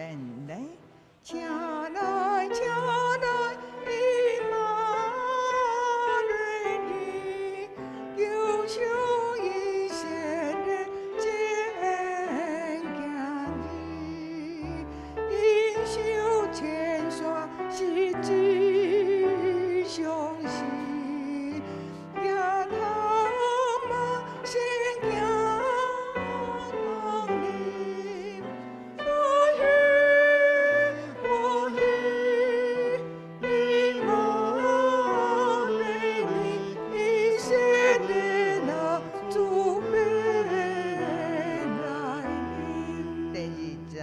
免來，請來請來，以馬內利，求上以色列真行義，英雄千山是真相信，抬頭嘛先行當臨，歡喜歡喜，以馬內利，以色列人主欲來臨。第二節，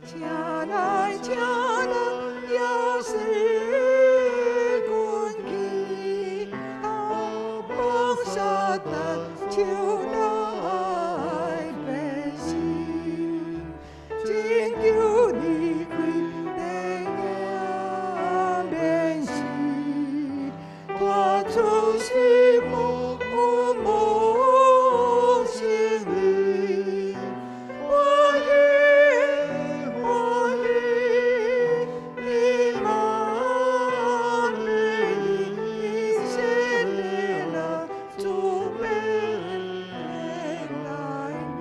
請來請來，耶穌軍旗，打崩撒旦手內百姓，拯救離開地獄免死，拖出死亡有無勝利，歡喜歡喜，以馬內利，以色列人主欲來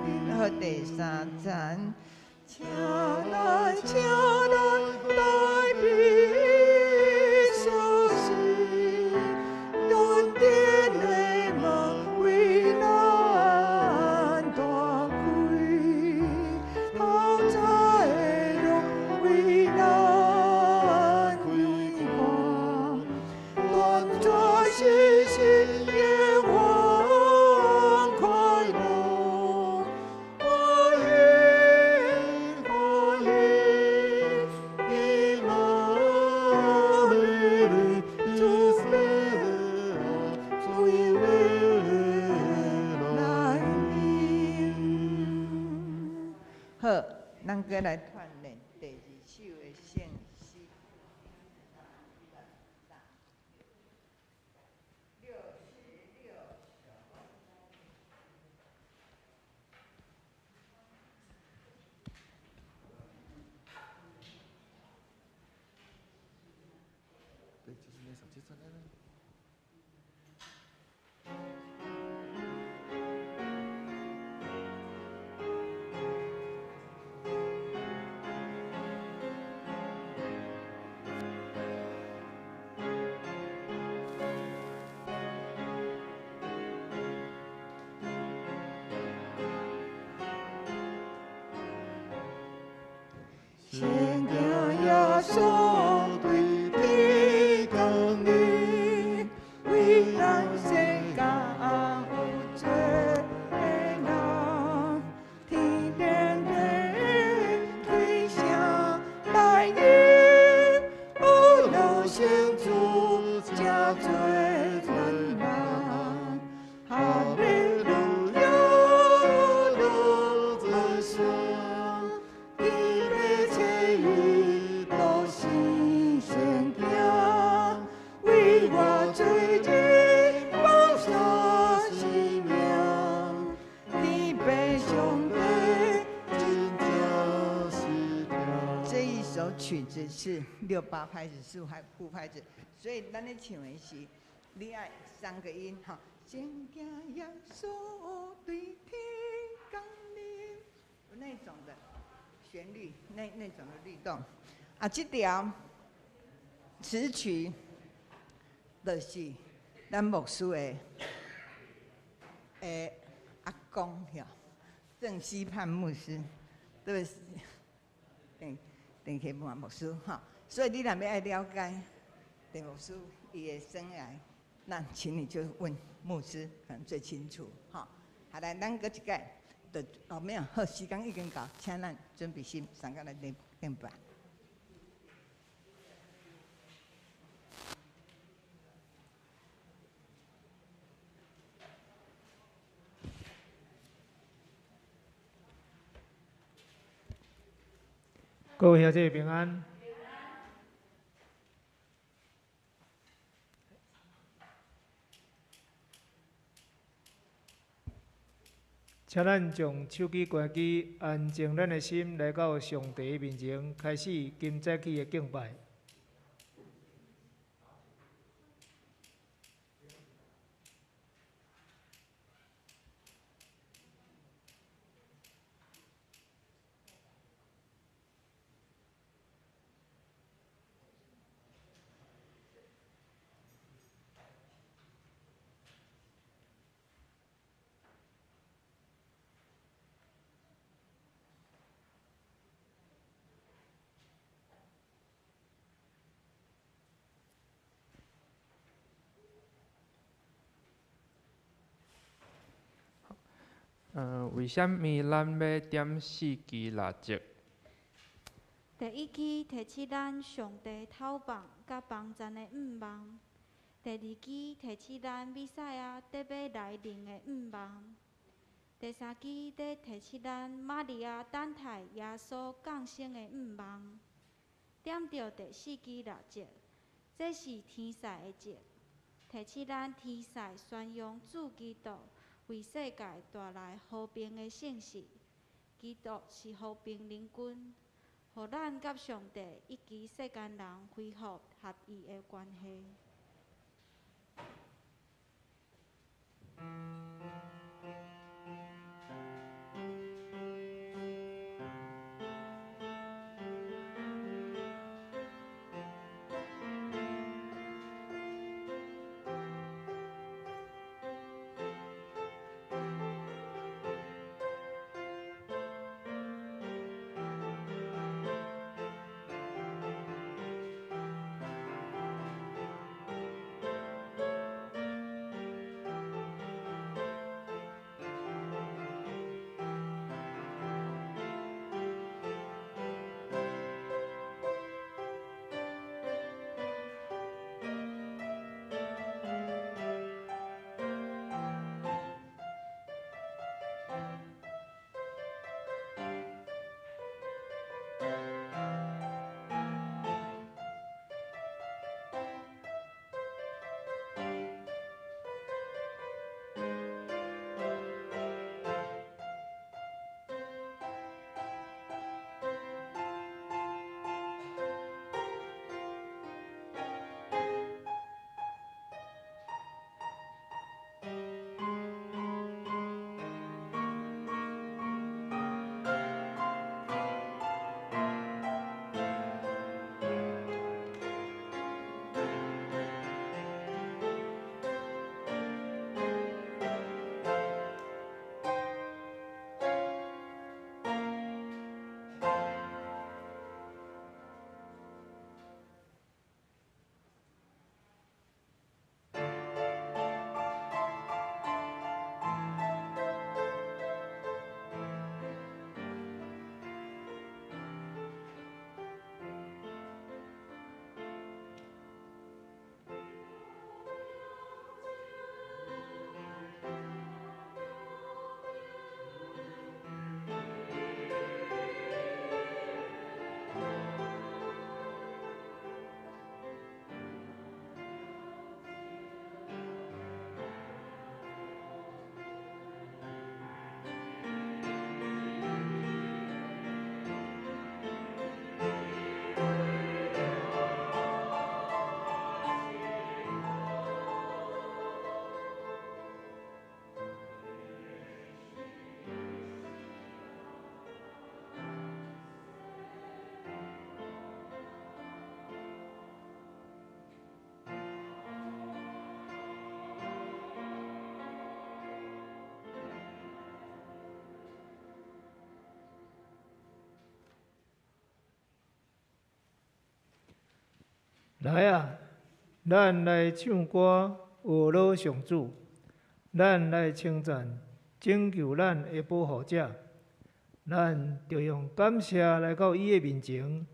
臨。好，第三節，請來請來，大比小事，斷電的門為咱大開，頭早的路為咱開闊，斷絕世事願望快樂，歡喜歡喜，以馬內利，主欲來臨。好，咱閣來鍛鍊第二首的聖詩。66首。對，就是那首，就是那個。先行耶穌對天降臨，為咱世間有罪的人，天頂的推聲來迎，有老先主這做全人，哈利路亞，路在上。天父賜予都是聖行，為我罪人放下生命，天父上帝真正是疼。這一首曲子是六八拍子，四拍副拍子，所以咱咧唱的是，你愛三個音哈。先行耶穌對天降臨，有那種的旋律，那種的律動。啊，這條詞曲就是咱牧師的阿公哟，鄭希盼牧師，對，鄭鄭希盼牧師哈。所以你若欲愛了解鄭牧師伊的生涯，那請你就問牧師，可能最清楚哈。好來，咱閣一擺，就哦沒有，好，時間已經到，請咱準備心，上個來敬敬拜。各位兄弟平安。請咱將手機關機，安靜咱的心，來到上帝面前，開始今早起的敬拜。為啥物咱欲點四支蠟燭？第一支提醒咱上帝透放佮幫贊的向望；第二支提醒咱彌賽亞得欲來臨的向望；第三支咧提醒咱瑪利亞等待耶穌降生的向望。點著第四支蠟燭，這是天使的燭，提醒咱天使宣揚主基督為世界帶來和平的信息。基督是和平領軍，予咱佮上帝以及世間人恢復合一的關係。來啊，咱來唱歌，學老上主；咱來稱讚拯救咱的保護者。咱著用感謝來到伊的面前，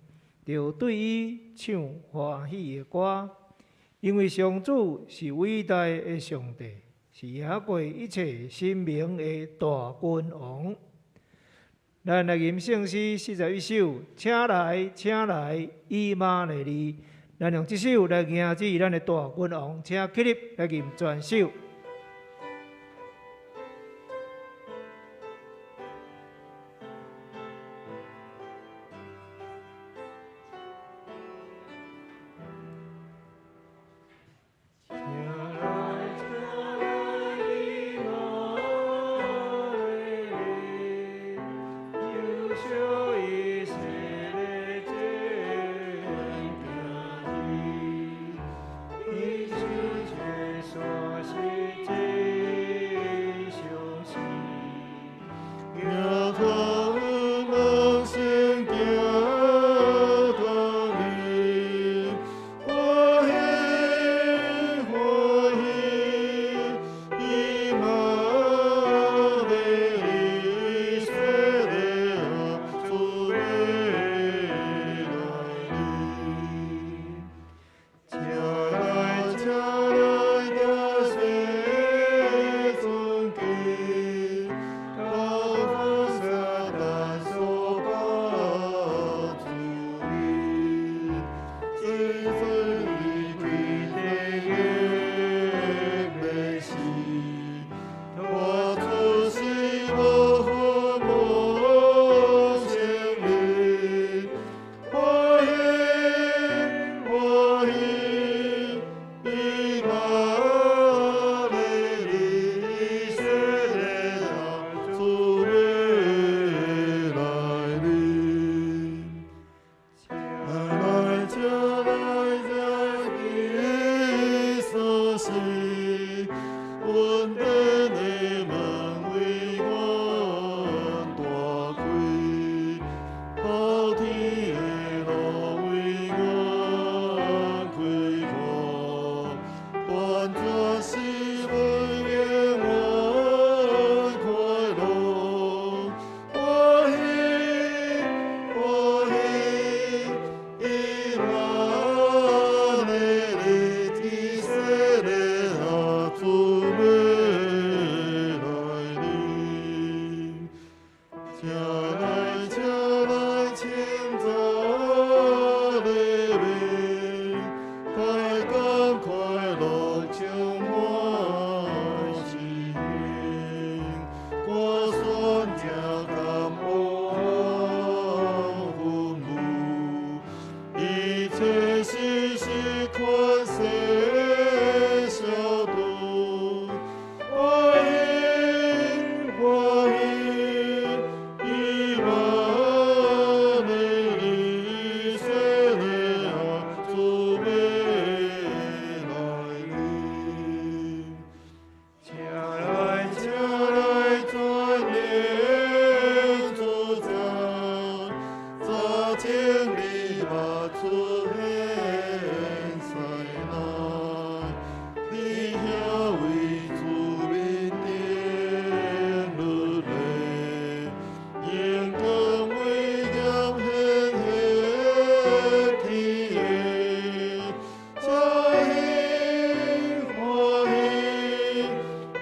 著對伊唱歡喜的歌，因為上主是偉大的上帝，是贏過一切神明的大君王。咱來吟聖詩41首，請來，請來，以馬內利。咱用這首來迎接咱的大君王，請起立來吟全首。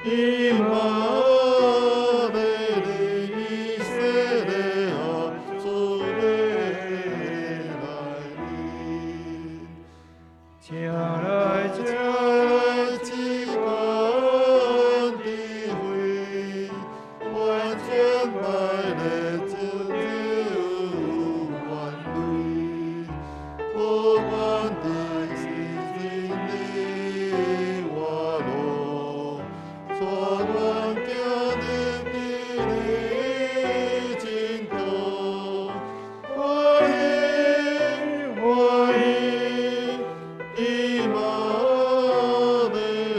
以馬內利，以色列啊，主欲來臨。請來，請來，至高智慧，完全愛的拯救萬類，不管的是真理活路，帶阮行入你的淨土，歡喜歡喜，以馬內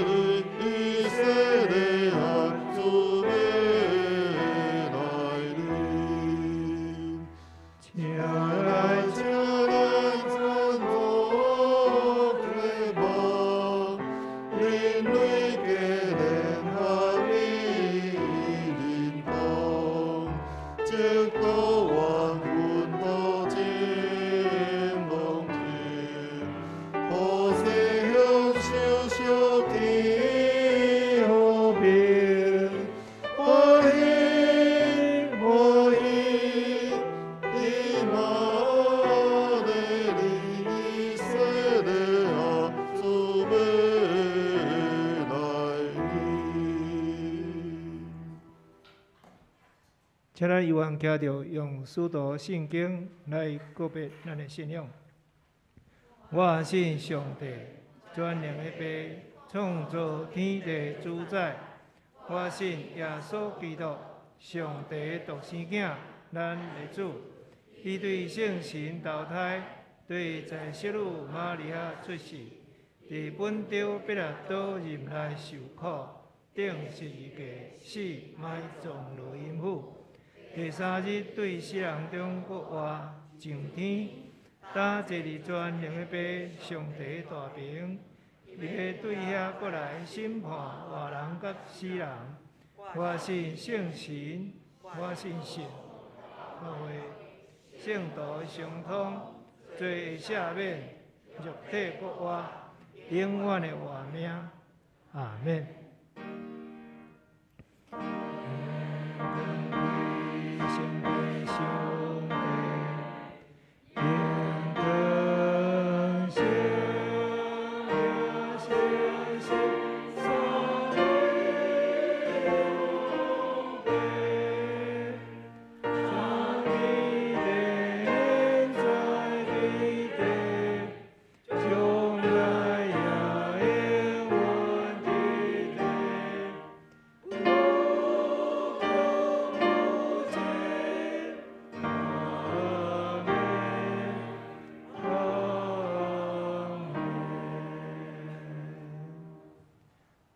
利，以色列啊，主欲來臨。請來，請來，讚頌列邦，人類皆聯合與認同，直到萬軍都進攏天，普世享受屬天和平。歡喜歡喜，以馬內利，以色列啊，主欲來臨。請咱有緣徛著，用使徒信經來告別咱的信仰。我信上帝，全能的父，創造天地主宰。我信耶穌基督，上帝的獨生囝，咱的主。伊對聖神投胎，對在聖女瑪利亞出世，佇本丟彼拉多任內受苦，釘十字架，死，埋葬落陰府。第三日對死人中復活，上天，擔坐佇全能的父上帝大爿，伊欲對遐閣來審判活人佮死人。我信聖神，我信聖教會，聖徒的相通，罪的赦免，肉體復活，永遠的活命。阿們。上帝，永恆聖聖聖三位一體，在彼地，將來也永遠佇地，無窮無盡。阿們，阿們。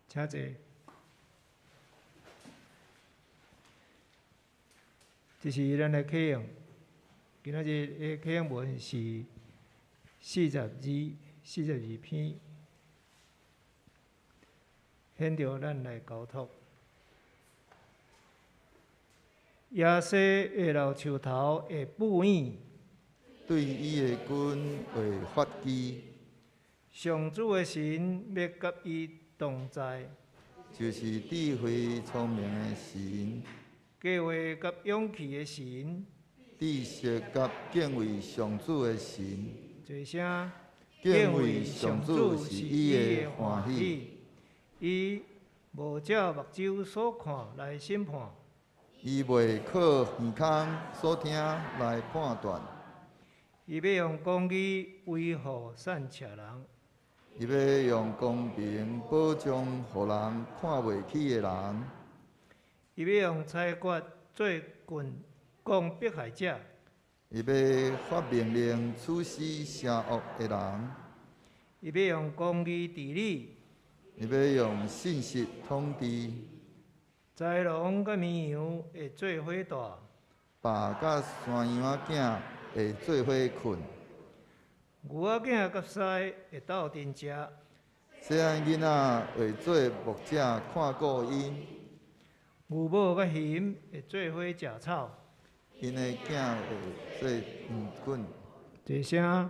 請坐。這是咱的啟用。今仔日的啟用文是42篇，獻著咱來交託。耶西的老樹頭會布影，對伊的根會發枝，上主的神欲佮伊同在，就是智慧聰明的神，計劃佮勇氣的神，知識佮敬畏上主的神。齊聲，敬畏上主是伊的歡喜，伊無照目睭所看來審判，伊袂靠耳孔所聽來判斷，伊欲用公義維護散赤人，伊欲用公平保障予人看袂起的人，伊欲用裁決做棍摃迫害者，伊欲發命令處死邪惡的人，伊欲用公義治理，伊欲用信實統治，豺狼佮綿羊會做伙蹛，豹佮山羊仔囝會做伙睏，牛仔囝佮獅會鬥陣食，細漢囡仔會做牧者看顧𪜶，牛母佮熊會做伙食草。𪜶的囝會做毋滾。齊聲，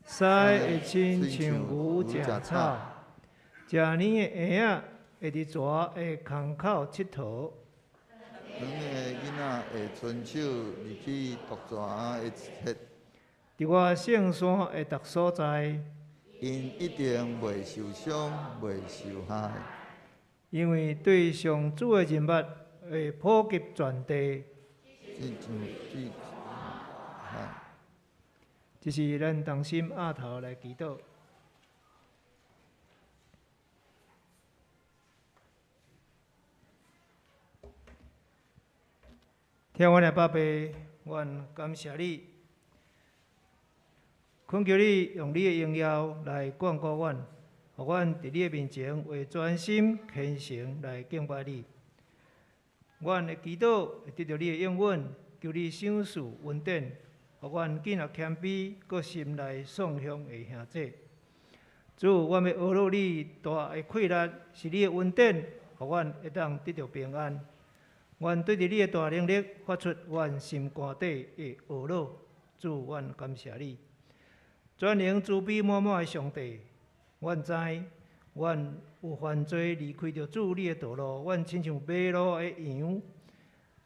獅會親像牛食草，食奶的嬰仔會佇蛇的空口𨑨迌。阮的囡仔會伸手入去毒蛇的穴。佇我聖山的逐所在。𪜶一定袂受傷，袂受害。因為對上主的仁愛會普及全地。這是咱同心阿頭來祈禱。疼阮的爸爸，阮感謝你，懇求你用你的榮耀來眷顧阮，予阮佇你的面前會專心虔誠來敬拜你。阮的祈禱會得著你的應允，求你賞賜恩典，予阮緊若謙卑，閣心內喪向的兄弟。主，阮欲學樂你大的氣力，是你的恩典，予阮會當得著平安。阮對著你的大能力發出阮心肝底的學樂。主，阮感謝你。全能慈悲滿滿的上帝，阮知阮有犯罪離開著主你的道路，阮親像迷路的羊。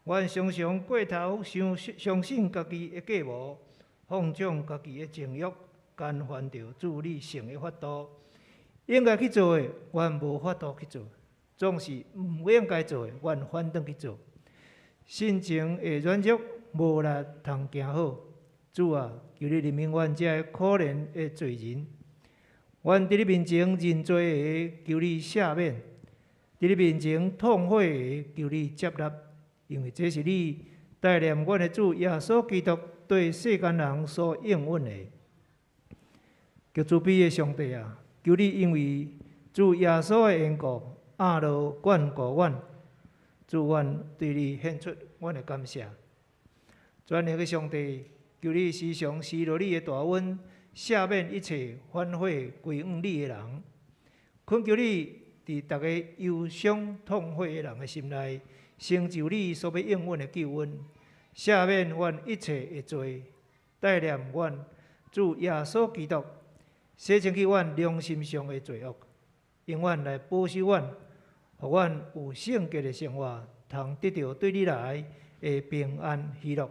阮常常過頭相相信家己的計謀，放縱家己的情欲，干犯著主你聖的法度。應該去做的，阮無法度去做；總是毋應該做的，阮反轉去做。性情會軟弱，無力通行好。主啊，求你憐憫阮這个可憐的罪人。阮佇你面前認罪的，求你赦免；佇你面前痛悔的，求你接納。因為這是你帶領阮的主耶穌基督對世間人所應允的。求慈悲的上帝啊，求你因為主耶穌的緣故，阿羅眷顧阮，主阮對你獻出阮的感謝。全能的上帝，求你時常施落你的大恩，赦免一切反悔歸向你的人。懇求你佇逐個憂傷痛悔的人的心內，成就你所欲應允的救恩，赦免阮一切的罪，帶領阮主耶穌基督，洗清去阮良心上的罪惡，永遠來保守阮，予阮有聖潔的生活，通得著對你來的平安喜樂，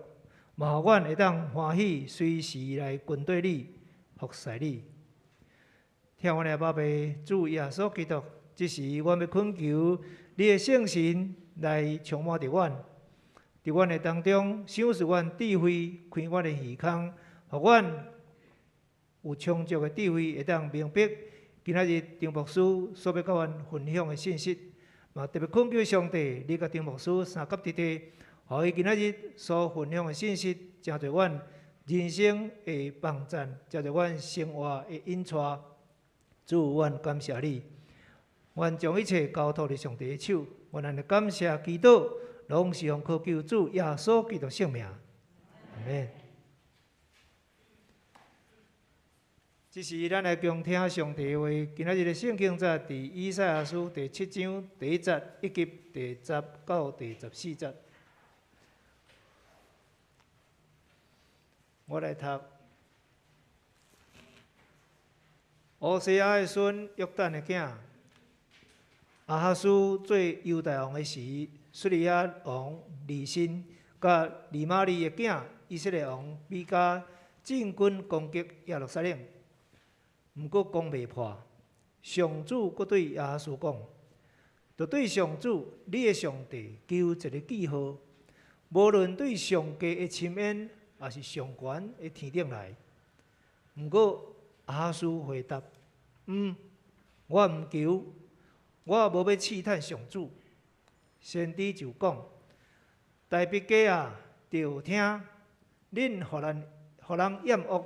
嘛予阮會當歡喜隨時來跟綴你，服侍你。疼阮的爸爸，主耶穌基督，這時阮欲懇求你的聖神來充滿著阮，佇阮的當中，賞賜阮智慧，開阮的耳孔，予阮有充足的智慧，會當明白今仔日張牧師所欲佮阮分享的信息。嘛特別懇求上帝，你佮張牧師相佮佇佇，予伊今仔日所分享的信息，成做阮人生的幫贊，成做阮生活的引帶。主，阮感謝你，阮將一切交託佇上帝的手。阮按呢感謝祈禱，攏是奉靠救主耶穌基督聖名。阿們。這時，咱來恭聽上帝的話。今仔日的聖經節佇以賽亞書第七章第一節以及第10到第14節。我來讀。烏西亞的孫約旦的囝亞哈斯做猶大王的時，敘利亞王利辛佮利瑪利的囝以色列王比加進軍攻擊耶路撒冷，毋過攻袂破。上主閣對亞哈斯講：著對上主你的上帝求一个記號，無論對上低的深淵，抑是上懸的天頂來。毋過亞哈斯回答：毋，我毋求，我無欲試探上主。先知就講：大衛家啊，著聽，恁予人予人厭惡，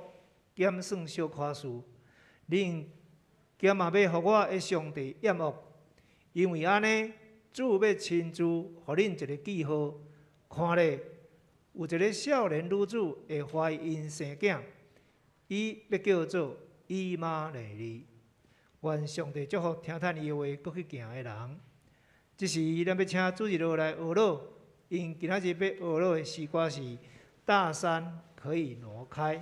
減算小可事，恁敢嘛欲予我的上帝厭惡？因為按呢，主欲親自予恁一个記號，看咧，有一个少年女子會懷孕生囝，伊欲叫做以馬內利。願上帝祝福聽迵伊的話，閣去行的人。這時，咱欲請主日學來學樂，𪜶今仔日欲學樂的詩歌是《大山可以挪開》。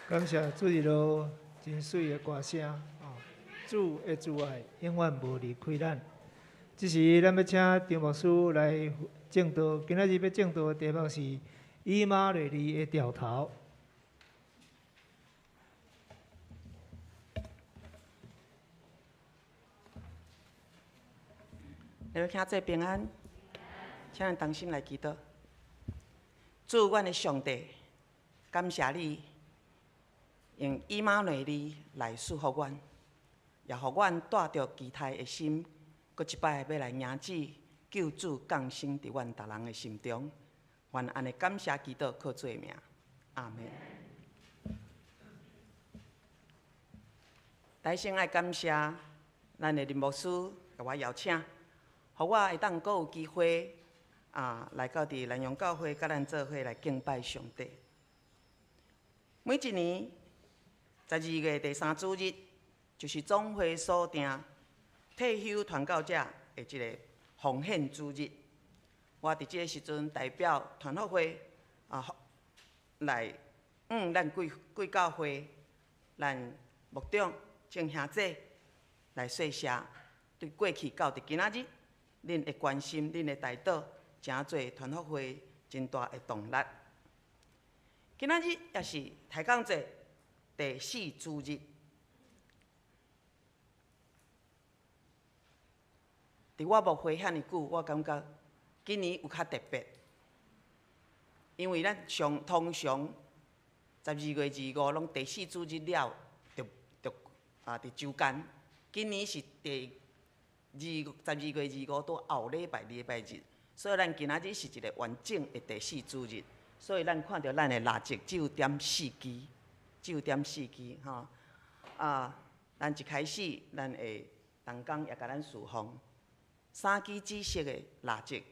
感謝主日咯，真媠的歌聲哦，主的慈愛永遠無離開咱。這時，咱欲請張牧師來證道。今仔日欲證道的題目是以馬內利的調頭。你們兄弟平安，請咱同心來祈禱。主，阮的上帝，感謝你用以馬內利來賜福阮，也予阮帶著期待的心，閣一擺欲來迎接救主降生佇阮逐人的心中。願按呢感謝祈禱，靠主的名，阿們。首先愛感謝咱的林牧師共我邀請。予我會當閣有機會啊，來到佇南陽教會，佮咱做伙來敬拜上帝。每一年12月第三主日，就是總會所定退休傳教者的一个奉獻主日。我佇這个時陣代表團復會啊，來咱貴貴教會，咱牧長鄭兄姊來說謝，對過去到佇今仔日。恁的關心，恁的代禱，誠做團復會真大的動力。今仔日也是抬槓節第四主日，佇我牧會遐爾久，我感覺今年有較特別，因為咱常通常12月25攏第四主日了，就就啊佇週間。今年是第二12月25拄後禮拜禮拜日，所以咱今仔日是一个完整的第四主日。所以咱看著咱的蠟燭只有點四支，只有點四支吼。啊，咱一開始，咱的同工也共咱侍奉三支紫色的蠟燭，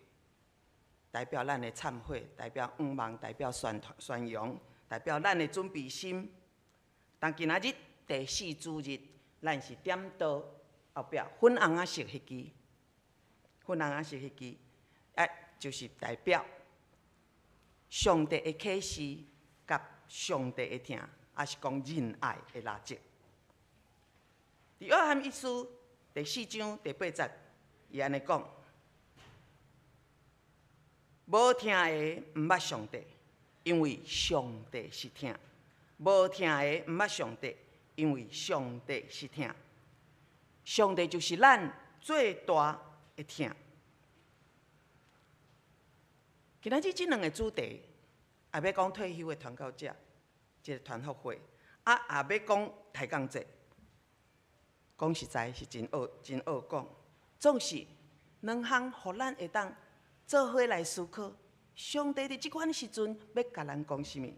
代表咱的懺悔，代表仰望，代表宣宣揚，代表咱的準備心。但今仔日第四主日，咱是點到後壁粉紅仔色彼支，粉紅仔色彼支，啊，就是代表上帝的啟示佮上帝的疼，抑是講仁愛的蠟燭。佇約翰一書第四章第八節，伊按呢講：無疼的毋捌上帝，因為上帝是疼；無疼的毋捌上帝，因為上帝是疼。上帝就是咱最大的疼。今仔日這兩个主題，也欲講退休的傳教者，這个團復會，啊，也欲講抬槓節。講實在是真惡，真惡講。總是兩項，予咱會當做伙來思考。上帝佇這款時陣欲共咱講啥物？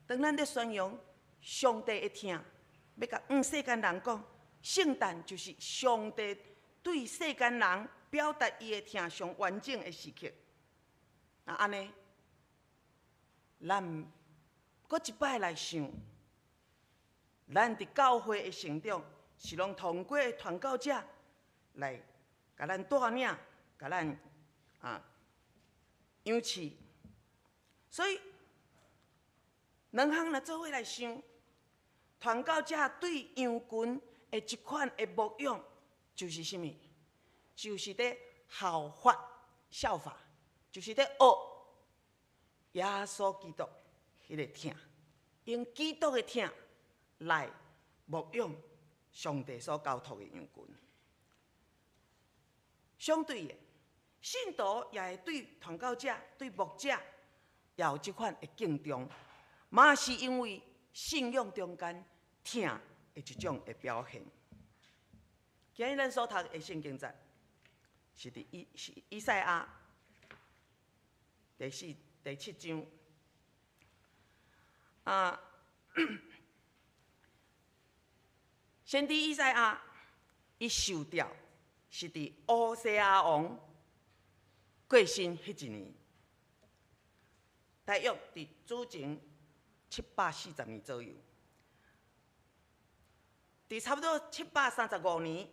當咱咧宣揚上帝的疼，欲共世間人講，聖誕就是上帝對世間人表達伊的疼上完整的時刻。啊，按呢，咱閣一擺來想，咱佇教會的成長是攏通過傳教者來共咱帶領，共咱啊養飼。所以兩項若做伙來想，傳教者對羊群的這款的牧養，就是啥物？就是咧效法、效法，就是咧學耶穌基督彼个疼，用基督的疼來牧養上帝所交託的羊群。相對的，信徒也會對傳教者、對牧者也有這款的敬重，嘛是因為信仰中間疼的一種的表現。今日咱所讀的聖經節是佇以是以賽亞第四第七章啊。先知以賽亞伊受調是佇烏西亞王過身彼一年，大約佇主前740年左右。佇差不多735年，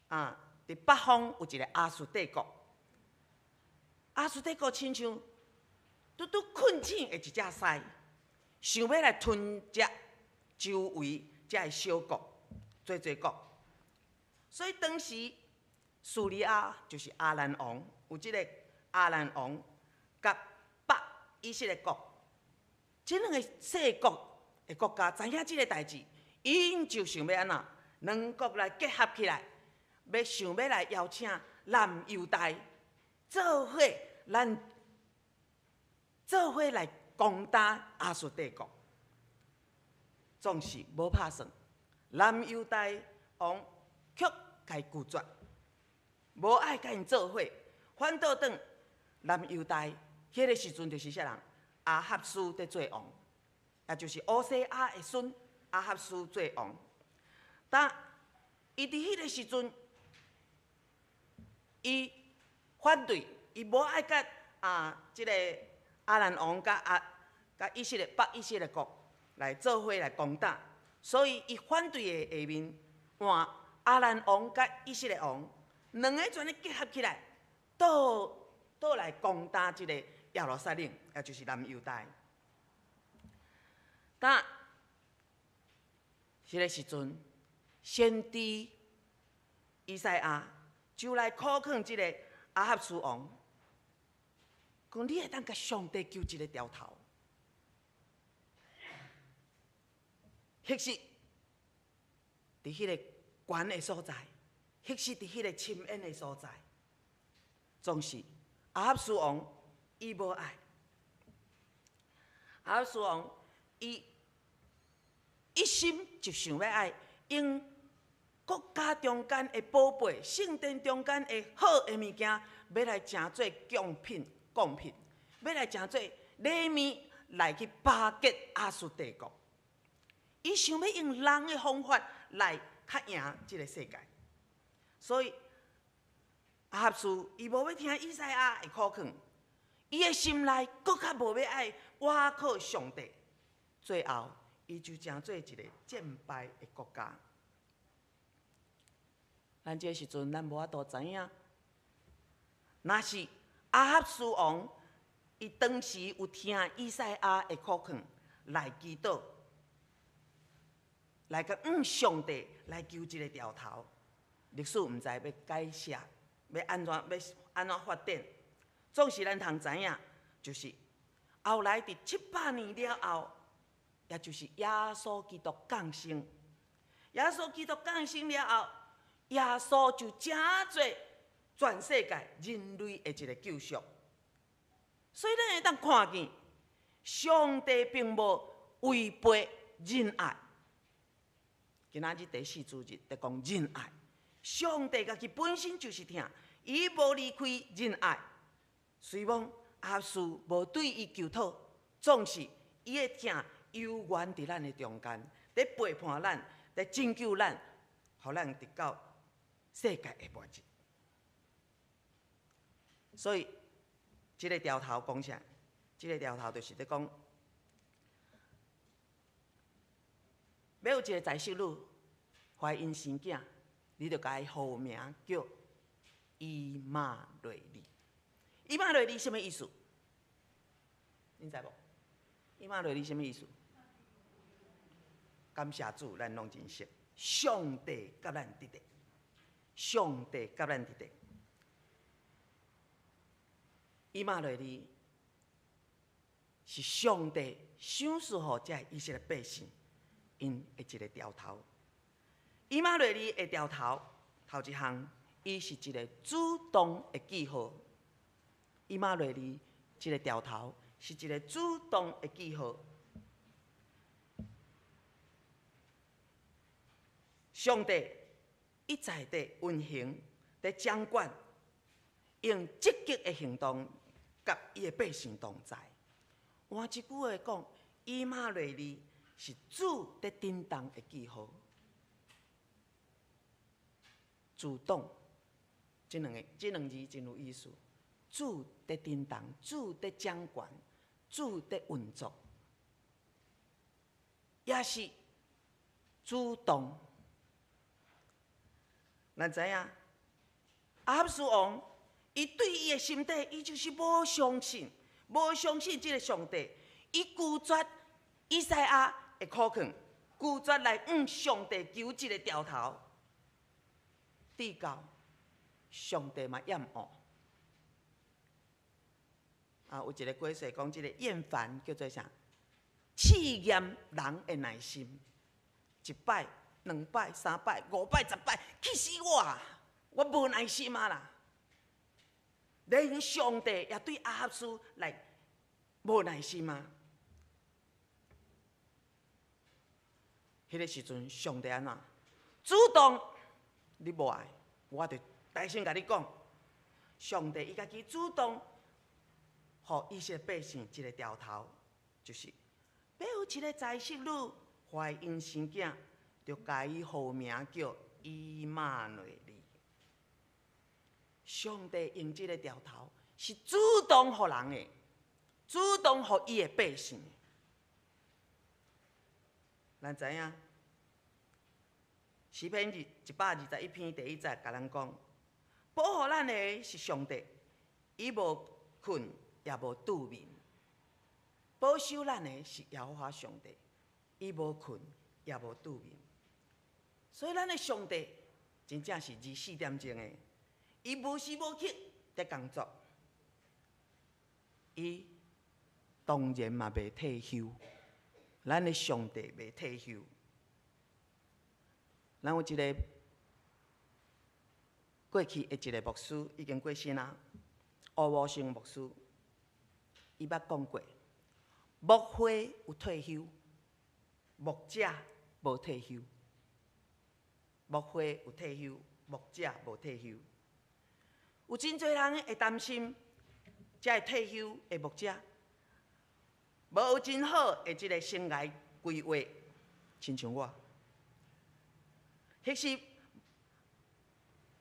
啊，佇北方有一个亞述帝國，亞述帝國親像拄拄睏醒的一隻獅，想欲來吞食周圍遮个小國，濟濟國。所以當時敘利亞就是亞蘭王，有這个亞蘭王佮北以色列國，這兩个細國的國家知影這个代誌，𪜶就想欲按怎，兩國來結合起來，欲想欲來邀請南猶大做伙，咱做伙來攻打亞述帝國。總是無拍算，南猶大王卻共拒絕，無愛佮𪜶做伙，反倒轉南猶大，彼个時陣就是啥人？亞哈斯佇做王，也就是烏西亞的孫亞哈斯做王。但伊佇彼个時陣，伊反對，伊無愛佮這个亞蘭王佮佮以色列北以色列國來做伙來攻打，所以伊反對的下面換亞蘭王佮以色列王兩个全咧結合起來，倒倒來攻打這個耶路撒冷，也就是南猶大。但彼个時陣，先知以賽亞就來苦勸這個亞哈斯王，講你會當共上帝求一个兆頭，彼時佇彼个懸的所在，彼時佇彼个深淵的所在，總是亞哈斯王伊無愛，亞哈斯王伊一心就想欲愛用國家中間的寶貝、聖殿中間的好的物件，欲來成做貢品、貢品，欲來成做禮物來去巴結亞述帝國。伊想欲用人的方法來較贏這个世界，所以亞哈斯伊無欲聽以賽亞的苦勸，伊的心內閣較無欲愛倚靠上帝，最後伊就成做一个戰敗的國家。咱這个時陣，咱無法度知影，若是亞哈斯王，伊當時有聽以賽亞的苦勸來祈禱，來共向上帝來求一个兆頭，歷史毋知欲改寫，欲按怎欲按怎發展。總是咱通知影，就是後來佇700年了後，也就是耶穌基督降生。耶穌基督降生了後，耶穌就成做全世界人類的一个救贖。所以咱會當看見，上帝並無違背仁愛。今仔日第四主日佇講仁愛，上帝家己本身就是疼，伊無離開仁愛。雖罔亞哈斯無對伊求討，總是伊的疼猶原佇咱的中間，佇陪伴咱，佇拯救咱，予咱直到世界的末日。所以，這个兆頭講啥？這个兆頭就是佇講，欲有一个在室女懷孕生囝，你就共伊號名叫以馬內利。以馬內利啥物意思？恁知無？以馬內利啥物意思？感謝主，咱攏真熟。上帝佮咱佇咧，上帝佮咱佇咧。以馬內利是上帝賞賜予這个以色列百姓，𪜶的一个兆頭。以馬內利的兆頭，頭一項，伊是一个主動的記號。以馬內利這个兆頭是一个主動的記號。上帝一再佇運行、佇掌管，用積極的行動，佮伊的百姓同在。換一句話講，以馬內利是主佇振動的記號。主動，這兩个這兩字真有意思。主佇振動，主佇掌權，主佇運作，也是主動。咱知影，亞哈斯王，伊對伊的心底，伊就是無相信，無相信這个上帝，伊拒絕以賽亞的苦勸，拒絕來向上帝求這个兆頭，直到上帝嘛厭惡。啊，有一个解釋講，這个厭煩叫做啥？試驗人的耐心，一擺、兩擺、三擺、五擺、十擺，氣死我啊！我無耐心啊啦！連上帝也對亞哈斯來無耐心啊！彼个時陣，上帝按怎主動？你無愛，我就大聲共你講，上帝伊家己主動，予以色列百姓一个兆頭，就是欲有一个宰室女懷孕生囝，就共伊號名叫以馬內利。上帝用這个兆頭是主動予人的，主動予伊的百姓。咱知影，詩篇121篇第一節，共咱講，保護咱的是上帝，伊無睏也無拄眠。保守咱的是耶和華上帝，伊無睏也無拄眠。所以咱的上帝真正是24點鐘的，伊無時無刻佇工作，伊當然嘛袂退休。咱的上帝袂退休。咱有一个過去的一个牧師已經過身啊，吳無成牧師，伊捌講過，牧會有退休，牧者無退休。牧會有退休，牧者無退休。有真濟人會擔心，這个退休的牧者無有真好的這个生涯規劃，親像我，彼時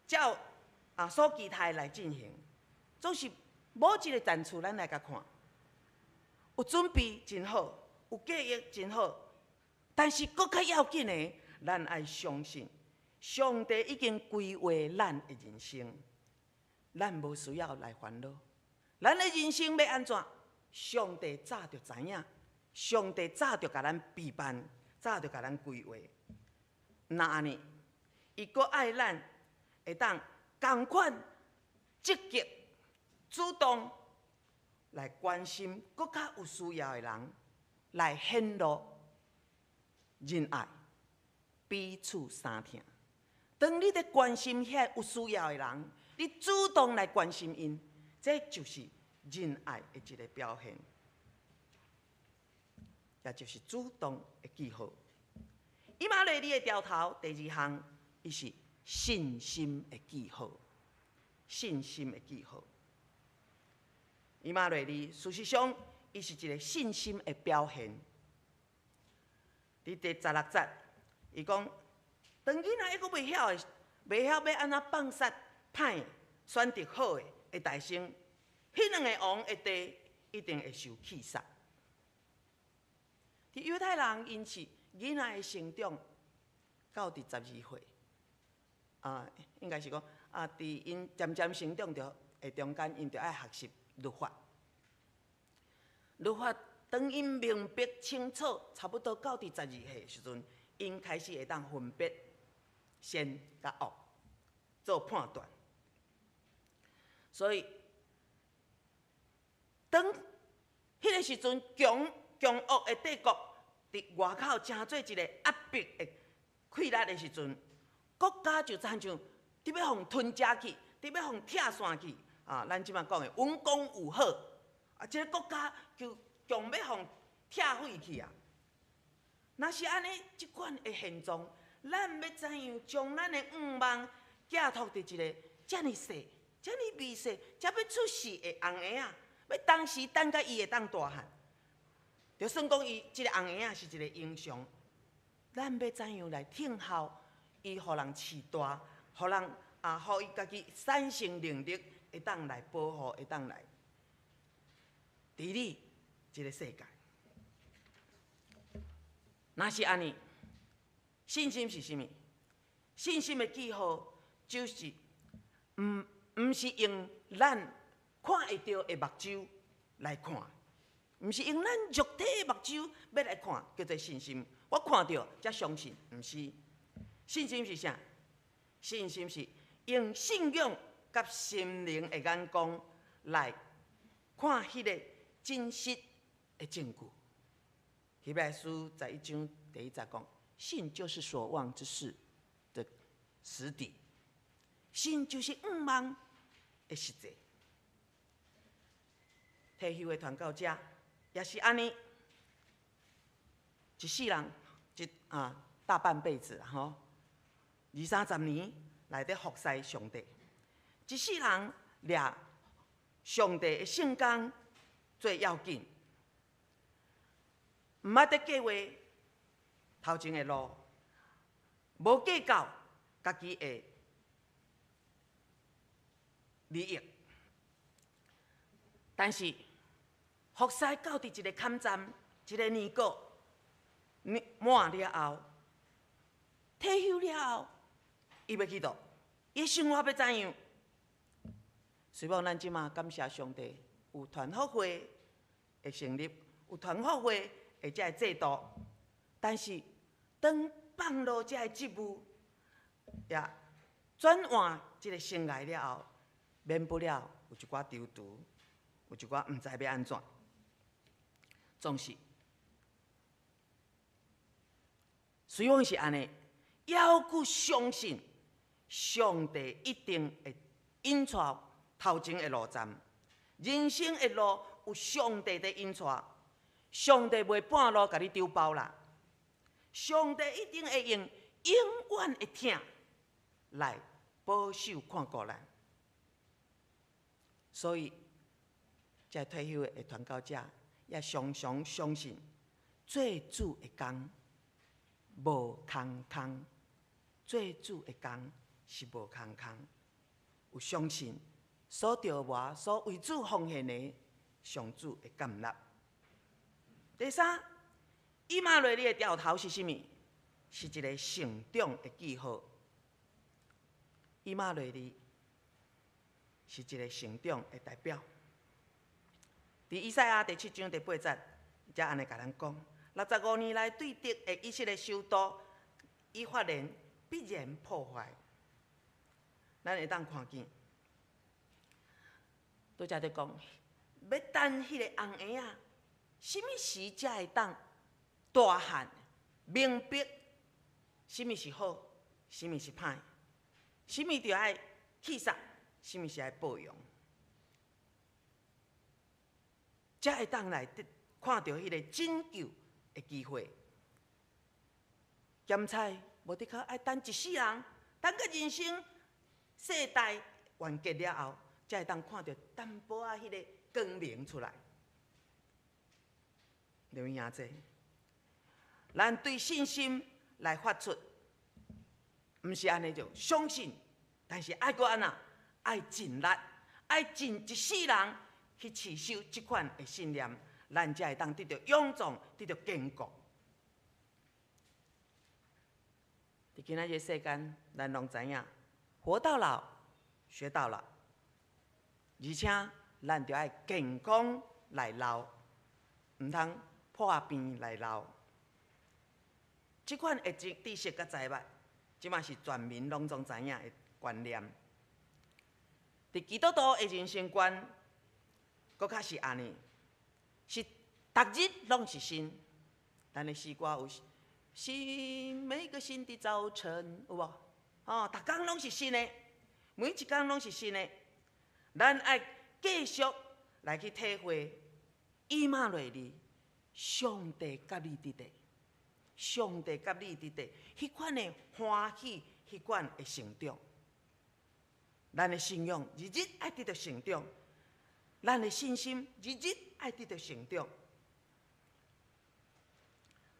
照所期待來進行，總是無一个層次，咱來共看，有準備真好，有計劃真好，但是閣較要緊的，咱愛相信上帝已經規劃咱的人生，咱無需要來煩惱，咱的人生欲按怎？上帝早就知影，上帝早就共咱備辦，早就共咱規劃。若按呢，伊閣愛咱會當仝款積極主動來關心閣較有需要的人，來顯露仁愛，彼此相疼。當你佇關心遐有需要的人，你主動來關心𪜶，這就是仁愛的一个表現，也就是主動的記號。以馬內利的兆頭第二項，伊是信心的記號。信心的記號。以馬內利事實上，伊是一个信心的表現。佇第16節，伊講，當囡仔猶閣袂曉的，袂曉欲按怎放殺歹的，選擇好的的大生，彼兩个王的地一定會受棄殺。佇猶太人，𪜶是囡仔的成長到佇12歲，啊，應該是講啊，佇𪜶漸漸成長著的中間，𪜶著愛學習律法。律法當𪜶明白清楚，差不多到佇十二歲時陣，𪜶開始會當分別善佮惡，做判斷。所以，當彼个時陣強強惡的帝國佇外口成做一个壓迫的氣力的時陣，國家就親像佇欲予吞食去，佇欲予拆散去。啊，咱這擺講的文攻武嚇，啊，這个國家就強欲予拆毀去啊。若是按呢，這款的現狀，咱欲怎樣將咱的向望寄託佇一个遮爾細、遮爾微細、才欲出世的紅嬰仔？欲當時等甲伊會當大漢，就算講伊這个紅嬰仔是一个英雄，咱欲怎樣來聽候伊，予人飼大，予人啊，予伊家己產生能力，會當來保護，會當來治理這个世界。若是按呢，信心是啥物？信心的記號就是毋是用咱看會著的目睭來看，毋是用咱肉體的目睭欲來看，叫做信心。我看著才相信，毋是。信心是啥？信心是用信仰佮心靈的眼光來看彼个真實的證據。希伯來書11章第1節講：信就是所望之事的實底，信就是向望的實際。退休的傳教者也是按呢，一世人一啊大半輩子吼，二三十年來咧服侍上帝，一世人掠上帝的聖工最要緊，毋捌咧計劃頭前的路，無計較家己的利益，但是服侍到佇一个坎站，一个年過滿了後，退休了後，伊欲去佗？伊生活欲怎樣？雖罔咱這馬感謝上帝有團復會的成立，有團復會的這个制度，但是當放落這个職務，也轉換這个生涯了後，免不了有一寡躊躇，有一寡毋知欲按怎。總是，雖罔是按呢，猶閣相信上帝一定會引帶頭前的路站，人生的路有上帝佇引帶，上帝袂半路共你丟包啦。上帝一定會用永遠的疼來保守看顧咱。所以，這退休的傳教者也常常相信，做主的工無空空，做主的工是無空空。有相信所著無所為主奉獻的，上主會感納。第三，以馬內利的兆頭是啥物？是一个成長的記號。以馬內利是一个成長的代表。佇以賽亞第7章第8節，才按呢共咱講：65年來對敵的以色列首都，以法蓮必然破壞。咱會當看見，拄才佇講，欲等彼个紅嬰仔，啥物時才會當大漢明白，啥物是好，啥物是歹，啥物著愛去殺，啥物是愛保養，才會當來得看著彼個拯救的機會。鹹菜無的確愛等一世人，等到人生世代完結了後，才會當看著淡薄仔彼个光明出來。劉兄弟，咱對信心來發出，毋是按呢就相信，但是愛閣按怎？愛盡力，愛盡一世人去持守這款的信念，咱才會當得著勇壯，得著堅固。佇今仔日世間，咱攏知影，活到老，學到老，而且咱著愛健康來老，毋通破病來老。這款的知識佮財物，這馬是全民攏總知影的觀念。佇基督徒的人生觀，閣較是按呢，是逐日攏是新。咱的詩歌有新每個新的早晨，有無？哦，逐工攏是新的，每一工攏是新的。咱愛繼續來去體會以馬內利，上帝佮你佇咧，上帝佮你佇咧，彼款的歡喜，彼款的成長。咱的信仰日日愛得著成長，咱的信心日日愛得著成長。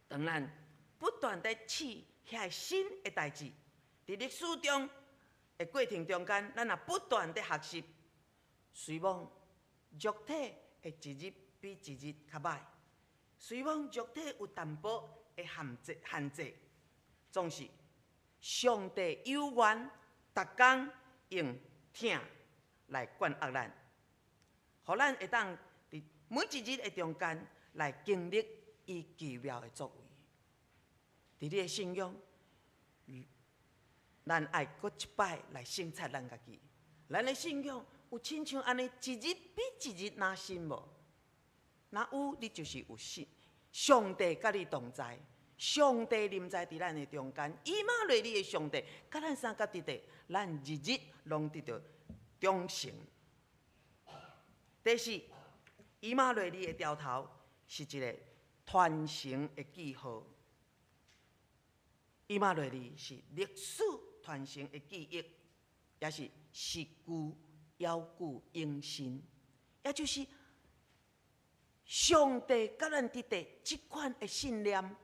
當咱不斷佇試遐新的代誌，佇歷史中的過程中間，咱也不斷佇學習。雖罔肉體會一日比一日較䆀，雖罔肉體有淡薄的限制，限制，總是上帝有緣，逐工用疼來管壓咱，予咱會當佇每一日的中間，來經歷伊奇妙的作為。佇你的信仰，咱愛閣一擺來省察咱家己。咱的信仰有親像按呢一日比一日若深無？若有，你就是有信。上帝佮你同在，上帝臨在佇咱的中間，以馬內利的上帝佮咱相佮佇佇，咱日日攏得著長成。第四，以馬內利的兆頭是一个傳承的記號。以馬內利是歷史傳承的記憶，也是實據猶舊永新，也就是上帝佮咱佇佇這款的信念，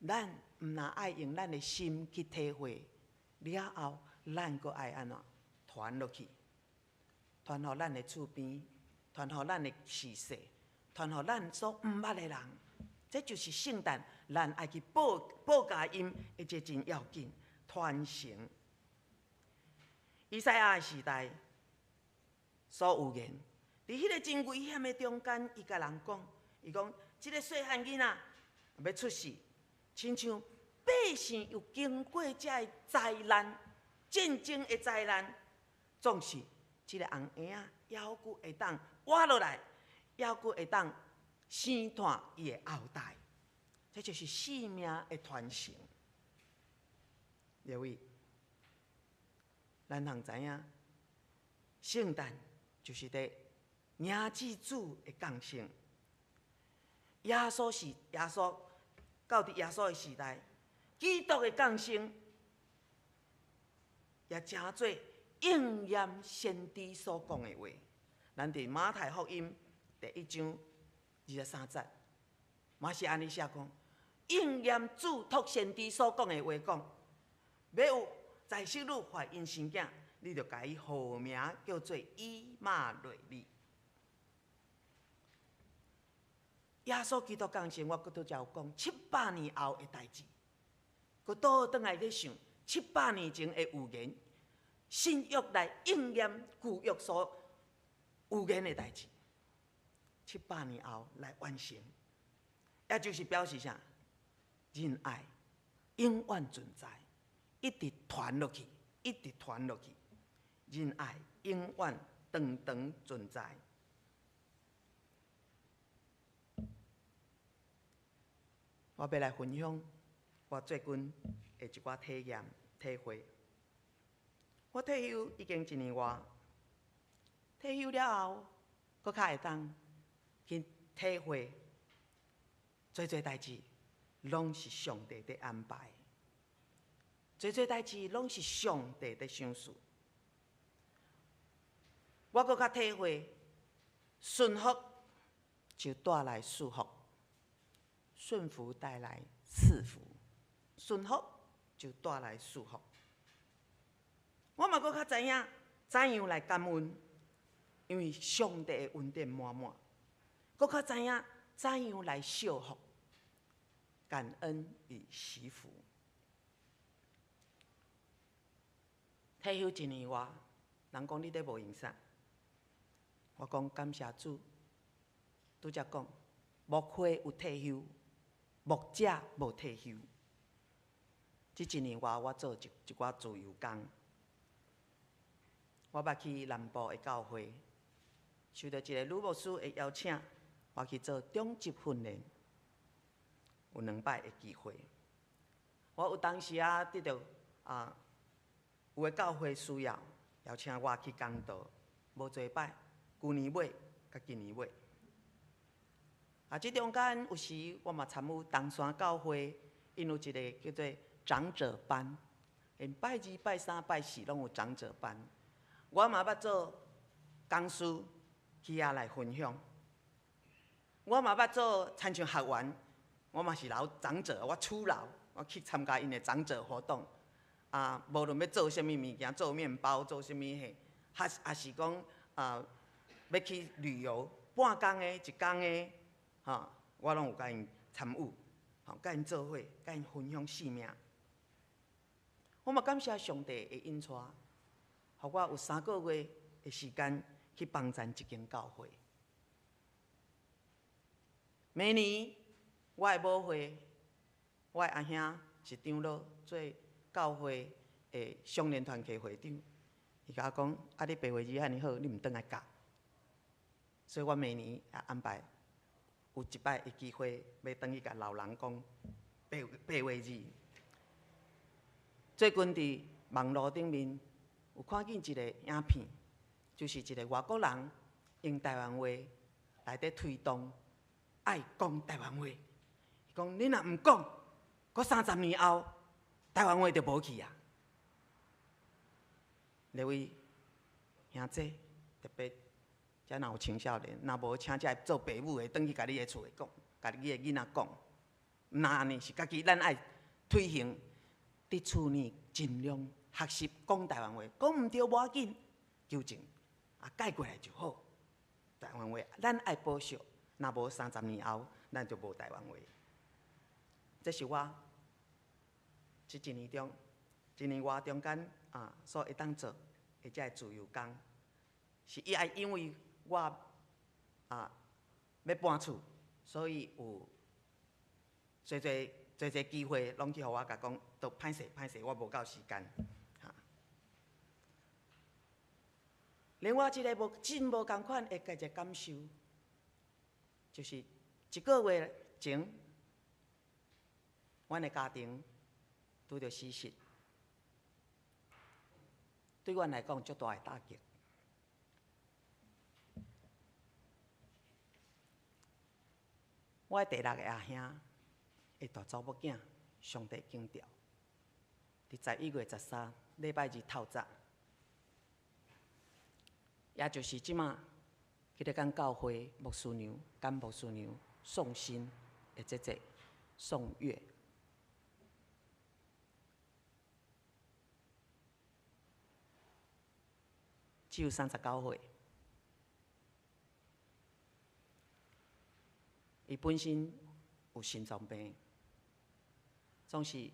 咱毋若愛用咱的心去體會，了後咱閣愛按怎傳落去，傳予咱的厝邊，傳予咱的時勢，傳予咱所毋捌的人。這就是聖誕，咱愛去報報佳音的這真要緊傳承。以賽亞的時代所預言，佇彼个真危險的中間，伊共人講，伊講，這个細漢囡仔欲出世，親像百姓有經過這个災難、戰爭的災難，總是這个紅嬰仔猶閣會當活落來，猶閣會當生湠伊的後代，這就是生命的傳承。各位，咱通知影，聖誕就是佇迎接主的降生。耶穌是耶穌，到佇耶穌的時代，基督的降生，也成做應驗先知所講的話。咱佇馬太福音第一章23節，嘛是按呢寫講，應驗主託先知所講的話講，欲有在室女懷孕生囝，你著共伊號名叫做以馬內利。耶穌基督降生，我閣拄才有講700年後的代誌，閣倒轉來咧想700年前的預言，新約來應驗舊約所預言的代誌，七百年後來完成，也就是表示啥？仁愛永遠存在，一直傳落去，一直傳落去，仁愛永遠長長存在。我欲來分享我最近的一寡體驗體會。我退休已經一年外，退休了後，閣較會當去體會，濟濟代誌攏是上帝佇安排，濟濟代誌攏是上帝佇賞賜。我閣較體會，順服就帶來祝福，順服帶來賜福，順服就帶來祝福。我嘛閣較知影怎樣來感恩，因為上帝的恩典滿滿。閣較知影怎樣來惜福、感恩與惜福。退休一年外，人講你咧無閒啥？我講感謝主，拄才講牧會有退休，牧者無退休。這一年外，我做一一寡自由工。我捌去南部的教會，受著一个女牧師的邀請，我去做長執訓練，有兩擺的機會。我有當時仔得著啊，有的教會需要邀請我去講道，無濟擺，舊年尾佮今年尾。啊，這中間有時我嘛參與東山教會，𪜶有一个叫做長者班，𪜶拜二、拜三、拜四攏有長者班。我嘛捌做講師去遐來分享，我嘛捌做親像學員，我嘛是老長者，我初老，我去參加𪜶的長者活動。啊，無論欲做啥物物件，做麵包，做啥物嘿，還是抑是講啊，欲去旅遊，半工的、一工的，吼，我攏有共𪜶參與，吼，共𪜶做伙，共𪜶分享生命。我嘛感謝上帝的引帶。予我有3個月的時間去幫贊一間教會。明年我的母會，我的阿兄是長老，做教會的少年團契會長。伊共我講：啊，你白話字遐爾好，你毋轉來教？所以我明年也安排有一擺的機會，欲轉去共老人講白話字。最近佇網路頂面有看見一個影片，就是一個外國人用台灣話來佇推動愛講台灣話。伊講你若毋講，閣30年後，台灣話就無去啊！各位兄弟，特別遮若有青少年，若無請遮做爸母的，轉去共你的厝的講，共你的囡仔講，毋若按呢，是家己咱愛推行，佇厝內盡量學習講台灣話，講毋著無要緊，糾正啊改過來就好。台灣話咱愛保守，若無30年後，咱就無台灣話。這是我這一年中，一年外中間啊所會當做的這个自由工，是伊愛因為我啊欲搬厝，所以有濟濟濟濟機會，攏去予我共講，都歹勢歹勢，我無夠時間。哈。另外一个無真無仝款的一個感受，就是一個月前，阮的家庭拄著死訊，對阮來講足大的打擊。我的第六个阿兄的大查某囝，上帝經調，佇11月13禮拜二透早，也就是這馬，彼个間教會牧師娘佮牧師娘送信的這個送月，只有39歲。伊本身有心臟病，總是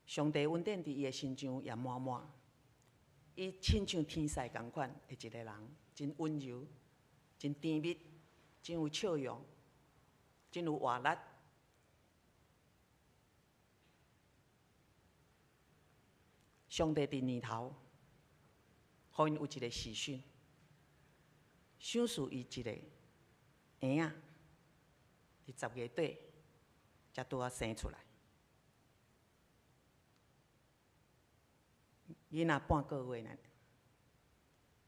上帝恩典佇伊的身上也滿滿。伊親像天使仝款的一个人，真溫柔，真甜蜜，真有笑容，真有活力。上帝佇年頭，予𪜶有一个喜訊，賞賜伊一個嬰仔。佇10月底，才拄仔生出來。囡仔半個月爾，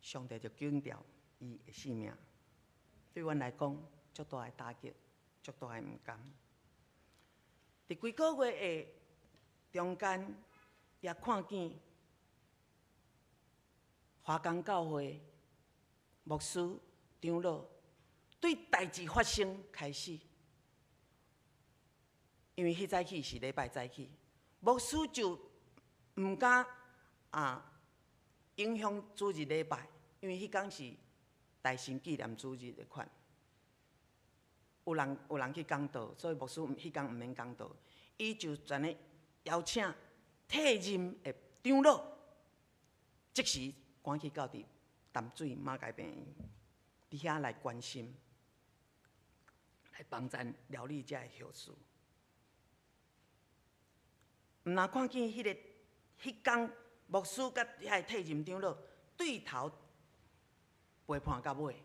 上帝就緊調伊的性命。對阮來講，足大的打擊，足大的毋甘。佇幾個月的中間，也看見華岡教會牧師長老對代誌發生開始。因為彼早起是禮拜早起，牧師就毋敢啊影響主日禮拜，因為彼工是大神紀念主日的款。有人去講道，所以牧師彼工毋免講道，伊就全力邀請退任的長老，即時趕去到佇淡水馬偕病院，佇遐來關心，來幫贊料理這个後事。毋若看見彼个彼工牧師佮遐個退任長老對頭陪伴到尾，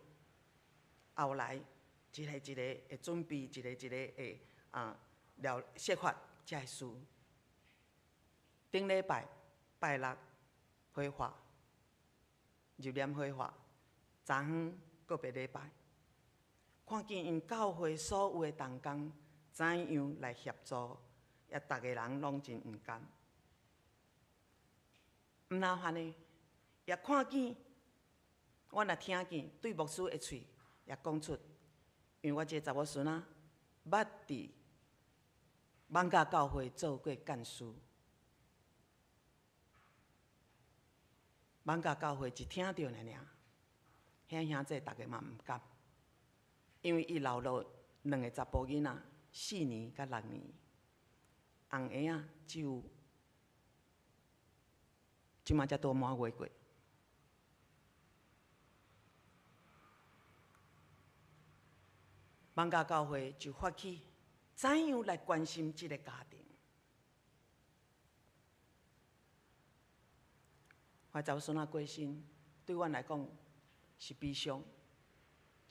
後來一个一個會準備，一個一個會啊了設法這个事。頂禮拜拜六火化，入殮火化，昨昏告別禮拜，看見𪜶教會所有的同工怎樣來協助。也逐个人攏真毋甘，毋若按呢，也看見，我若聽見對牧師的喙也講出，因為我這个查某孫仔捌佇艋舺教會做過幹事，艋舺教會一聽著爾爾，遐兄弟逐个嘛毋甘，因為伊留落兩个查埔囡仔，4年佮6年。紅嬰仔只有這馬才拄滿月過。艋舺教會就發起怎樣來關心這个家庭。我查某孫仔過身，對阮來講是悲傷，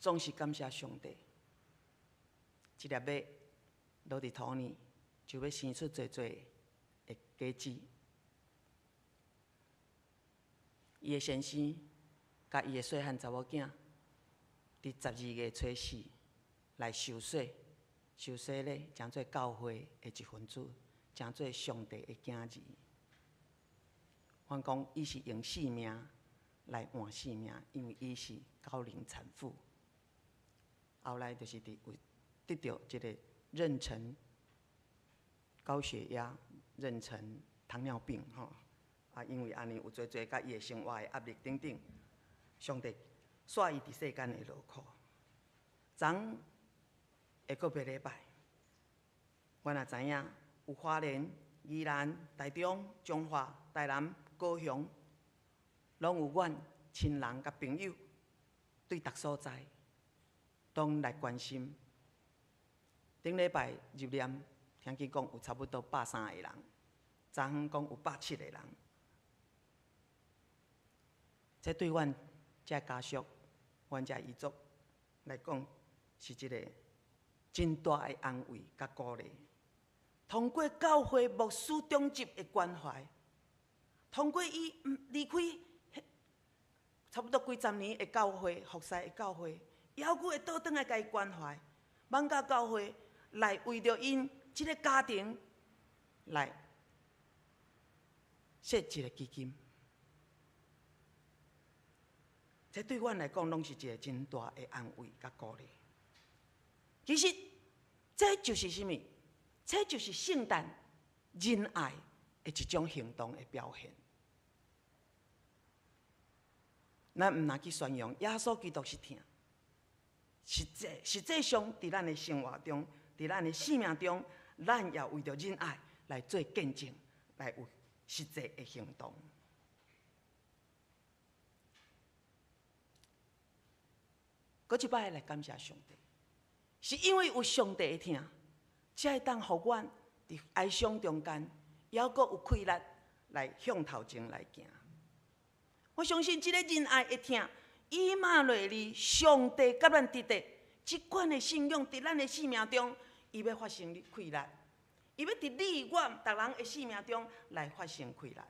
總是感謝上帝。這粒麥落佇土裡，就欲生出濟濟的果子。伊的先生佮伊的細漢查某囝，佇12月初4來受洗，受洗禮，成做教會的一份子，成做上帝的囝兒。阮講伊是用性命來換性命，因為伊是高齡產婦。後來就是佇有得著這个妊娠高血壓、妊娠糖尿病吼。啊，因為按呢有濟濟佮伊的生活的壓力等等，上帝煞伊佇世間的勞苦。昨下個別禮拜，阮也知影有花蓮、宜蘭、台中、彰化、台南、高雄，攏有阮親人佮朋友對逐所在，攏來關心。頂禮拜入殮，聽見講有差不多130個人，昨昏講有170個人。這對阮這家屬、阮這遺族來講，是一个真大的安慰佮鼓勵。通過教會牧師長執的關懷，通過伊離開差不多幾十年的教會服侍的教會，猶閣會倒轉來共伊關懷。艋舺教會來為著𪜶這个家庭來設一个基金，這對阮來講，攏是一个真大的安慰佮鼓勵。其實，這就是啥物？這就是聖誕仁愛的一種行動的表現。咱毋若去宣揚耶穌基督是疼，實際實際上，佇咱的生活中，佇咱的生命中，咱也為著仁愛來做見證，來有實際的行動。閣一擺來感謝上帝，是因為有上帝的疼，才會當予阮佇哀傷中間，猶閣有氣力來向頭前來行。我相信這个仁愛的疼，以馬內利，上帝佮咱佇咧這款的信仰，佇咱的生命中，伊欲發生氣力，伊欲佇你我逐人的生命中來發生氣力。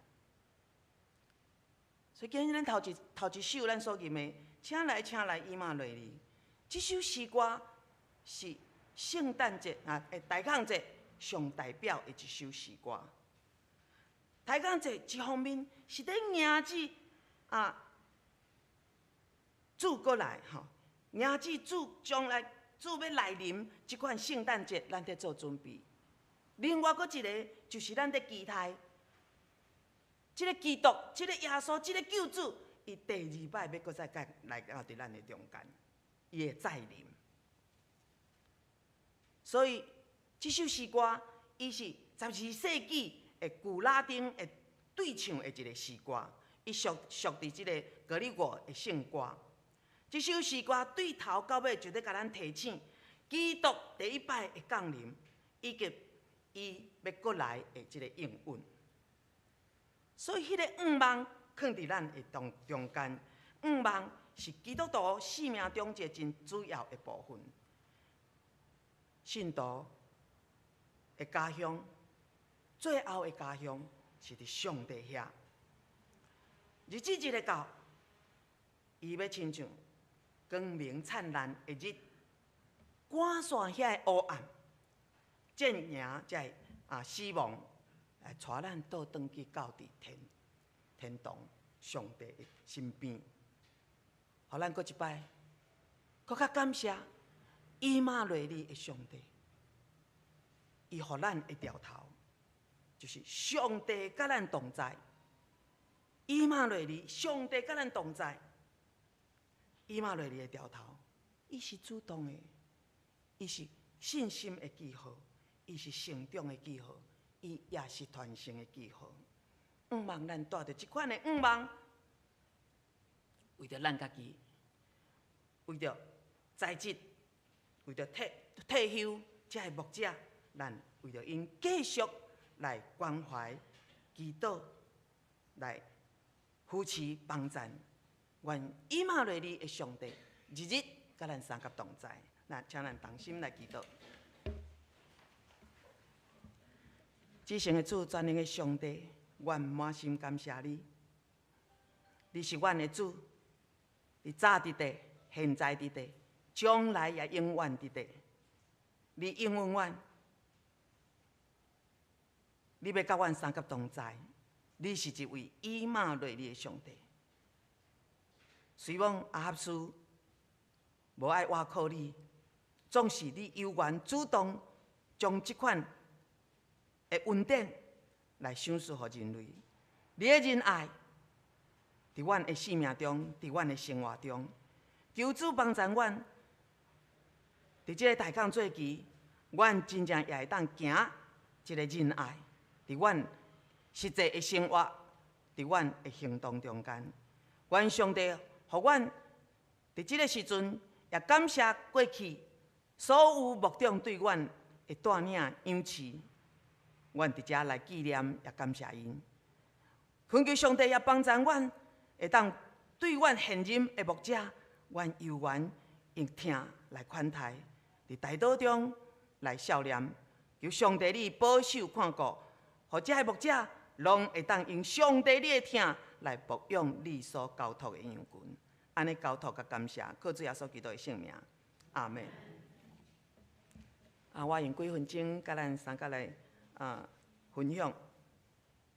所以今日咱頭一頭一首咱所吟的，請來請來以馬內利，這首詩歌是聖誕節啊，大空節上代表的一首詩歌。大空節一方面是咧迎接啊主過來吼，迎接主將來主欲來臨這款聖誕節，咱佇做準備。另外閣一个就是咱佇期待，這个基督、這个耶穌、這个救主，伊第二擺欲閣再來來到佇咱的中間，伊會再臨。所以這首詩歌，伊是12世紀的古拉丁的對唱的一个詩歌，伊屬屬佇這个格里果的聖歌。這首詩歌對頭到尾就咧共咱提醒，基督第一擺的降臨，以及伊欲閣來的這个應允。所以，彼个願望囥佇咱的中中間，願望是基督徒生命中一个真主要的部分。信徒的家鄉，最後的家鄉是佇上帝遐。日子一日到，伊欲親像光明燦爛的日，趕散遐个烏暗，戰贏這个死亡，來帶咱倒轉去到佇天天堂上帝的身邊。予咱閣一擺，閣較感謝以馬內利的上帝，伊予咱的著頭，就是上帝佮咱同在。以馬內利，上帝佮咱同在。以馬內利的著頭，伊是主動的，伊是信心的記號，伊是成長的記號，伊也是傳承的記號。向望咱帶著這款的向望，為著咱家己，為著在職為著退休這个牧者，咱為著𪜶繼續來關懷、祈禱、來扶持幫贊。願以馬內利的上帝日日佮咱相佮同在。那請咱同心來祈禱。至聖的主，全能的上帝，阮滿心感謝你。你是阮的主，你早佇地，現在佇地，將來也永遠佇地。你應允阮，你欲佮阮相佮同在。你是一位以馬內利的上帝。雖罔亞哈斯無愛倚靠你，總是你猶原主動將這款的恩典來賞賜予人類。你的仁愛佇阮的生命中，佇阮的生活中，求主幫助阮。佇這個大工做期，阮真正也會當行這个仁愛，佇阮實際的生活，佇阮的行動中間，願上帝予阮佇這个時陣，也感謝過去所有牧長對阮的帶領養飼，阮佇遮來紀念，也感謝𪜶。懇求上帝也幫助阮，會當對阮現任的牧者，阮猶原用疼來款待，佇代禱中來數念，求上帝你保守看顧，予這个牧者攏會當用上帝你的疼來牧養你所交託的羊群。按呢交託佮感謝，靠主耶穌基督的聖名，阿們。啊，我用幾分鐘佮咱三個來分享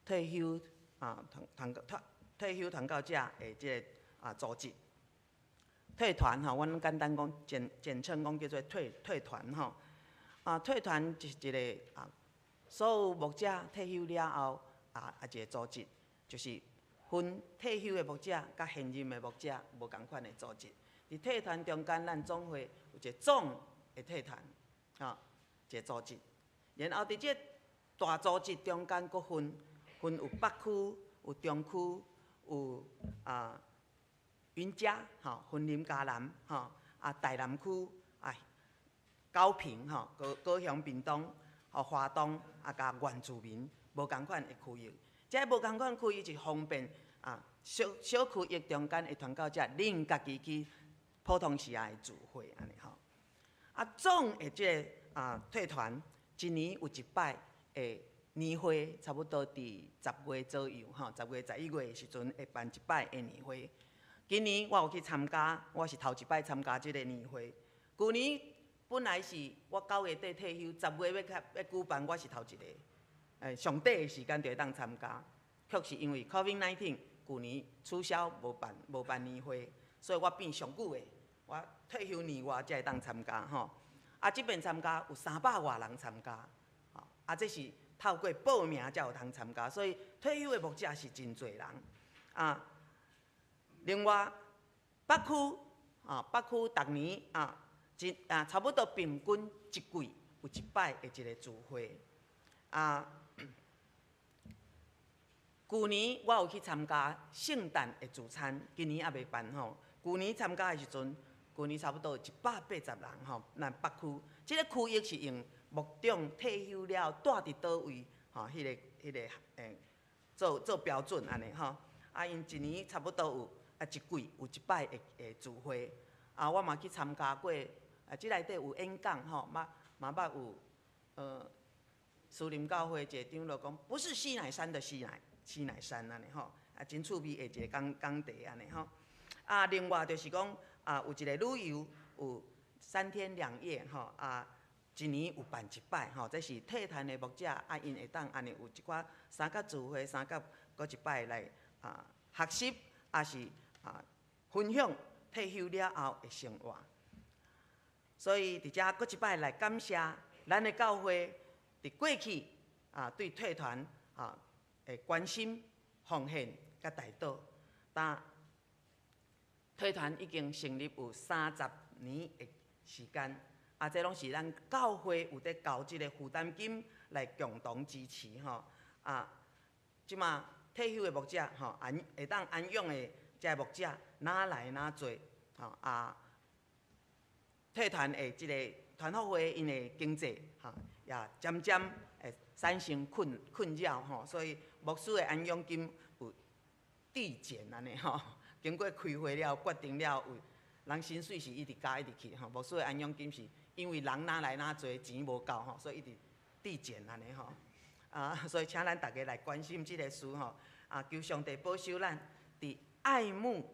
退休啊團團退退休傳教者的這个組織。退團吼，阮簡單講簡簡稱講叫做退團吼。啊，退團就是一个所有牧者退休了後一個組織，就是分退休的牧者佮現任的牧者無仝款的組織。佇退團中間，咱總會有一個總的退團，吼，一個組織。然後佇這大組織中間，閣分有北區、有中區、有雲嘉吼，雲林嘉南吼，台南區高屏吼，高雄屏東、吼花東佮原住民無仝款的區域。這無仝款區域是方便小小區域中間的傳教者，恁家己去普通時仔的聚會按呢吼。總的這个退團一年有一擺的年會，差不多佇10月左右吼，10月、11月的時陣會辦一擺的年會。今年我有去參加，我是頭一擺參加這个年會。舊年本來是我9月底退休，10月欲開欲舉辦，我是頭一个，上短的時間就會當參加。卻是因為 COVID-19 舊年取消無辦年會，所以我變上久的，我退休年外才會當參加吼。這擺參加有300外人參加，這是透過報名才有通參加，所以退休的牧者是真濟人。另外北區北區逐年一差不多平均一季有一擺的一個聚會。舊年我有去參加聖誕的聚餐，今年猶未辦吼。舊年參加的時陣，舊年差不多180人吼。咱北區這个區域是用牧長退休了住佇佗位吼，彼个做標準按呢吼。𪜶一年差不多有一季有一擺的聚會。我嘛去參加過，這內底有演講吼，嘛嘛捌有士林教會一个長老講，不是西乃山的西乃山按呢吼，真趣味的一个講題按呢吼。另外就是講有一個旅遊有3天2夜吼，一年有辦一擺吼，這是退團的牧者𪜶會當按呢有一寡三角聚會，三角閣一擺來學習，抑是分享退休了後的生活。所以佇遮閣一擺來感謝咱的教會佇過去對退團的關心、奉獻佮代禱。但退團已經成立有30年的時間，這攏是咱教會有佇交這個負擔金來共同支持吼。這馬退休的牧者吼，會當安養的這牧者，哪來哪濟吼。退团的這个團復會𪜶的經濟吼，也漸漸會產生困擾吼，所以牧師的安養金有遞減按呢吼。經過開會了，決定了，有人薪水是一直加一直去吼，牧師的安養金是因為人若來若濟，錢無夠吼，所以一直遞減按呢吼。啊，所以請咱逐家來關心這个事吼。啊，求上帝保守咱佇愛慕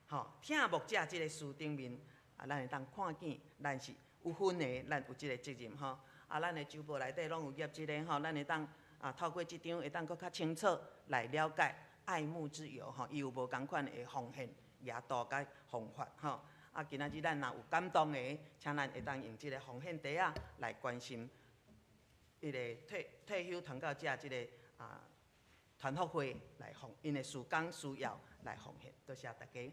吼疼牧者這个事頂面，啊，咱會當看見咱是有份的，咱有這个責任吼。啊，咱的週報內底攏有頁這个吼，咱會當啊透過這張會當閣較清楚來了解愛慕之友吼，伊有無仝款的奉獻額度佮方法吼。啊，今仔日咱若有感動的，請咱會當用這个奉獻袋仔來關心彼个退休傳教者這个啊團復會來奉𪜶的事工需要來奉獻，多謝大家。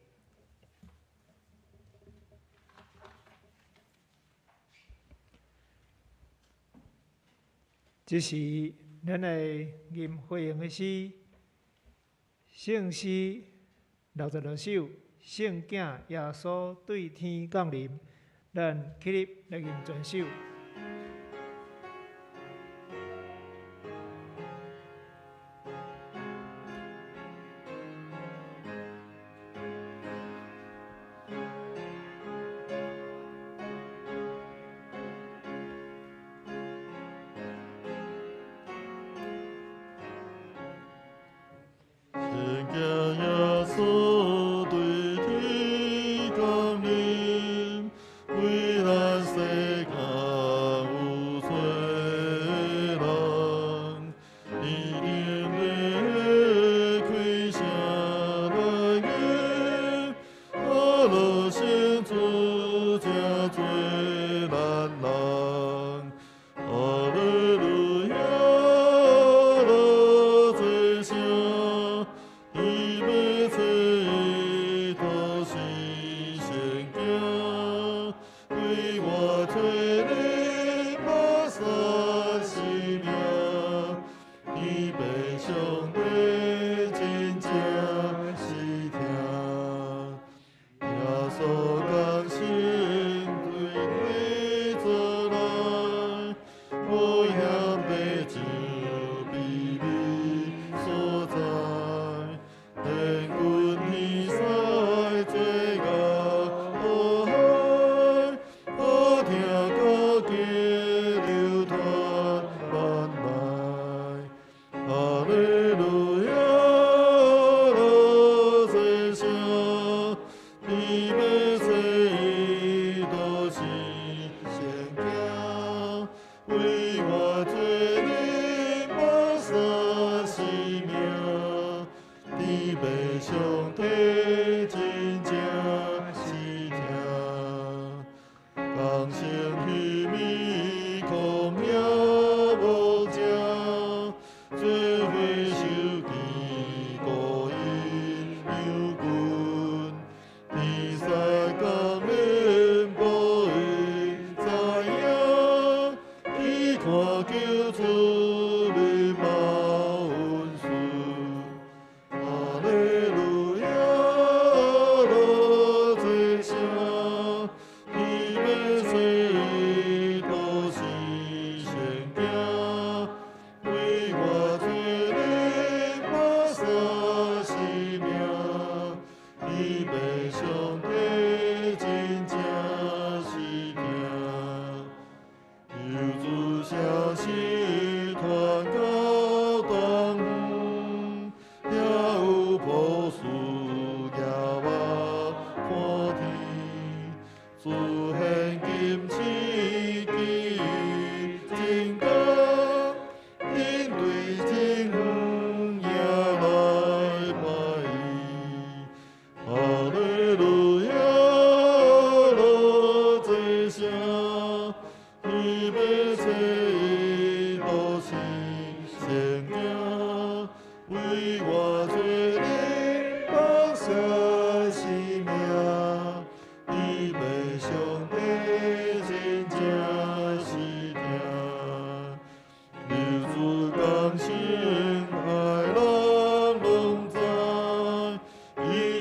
這時，咱來吟回應的詩，聖詩66首，聖囝耶穌對天降臨，咱起立來吟全首。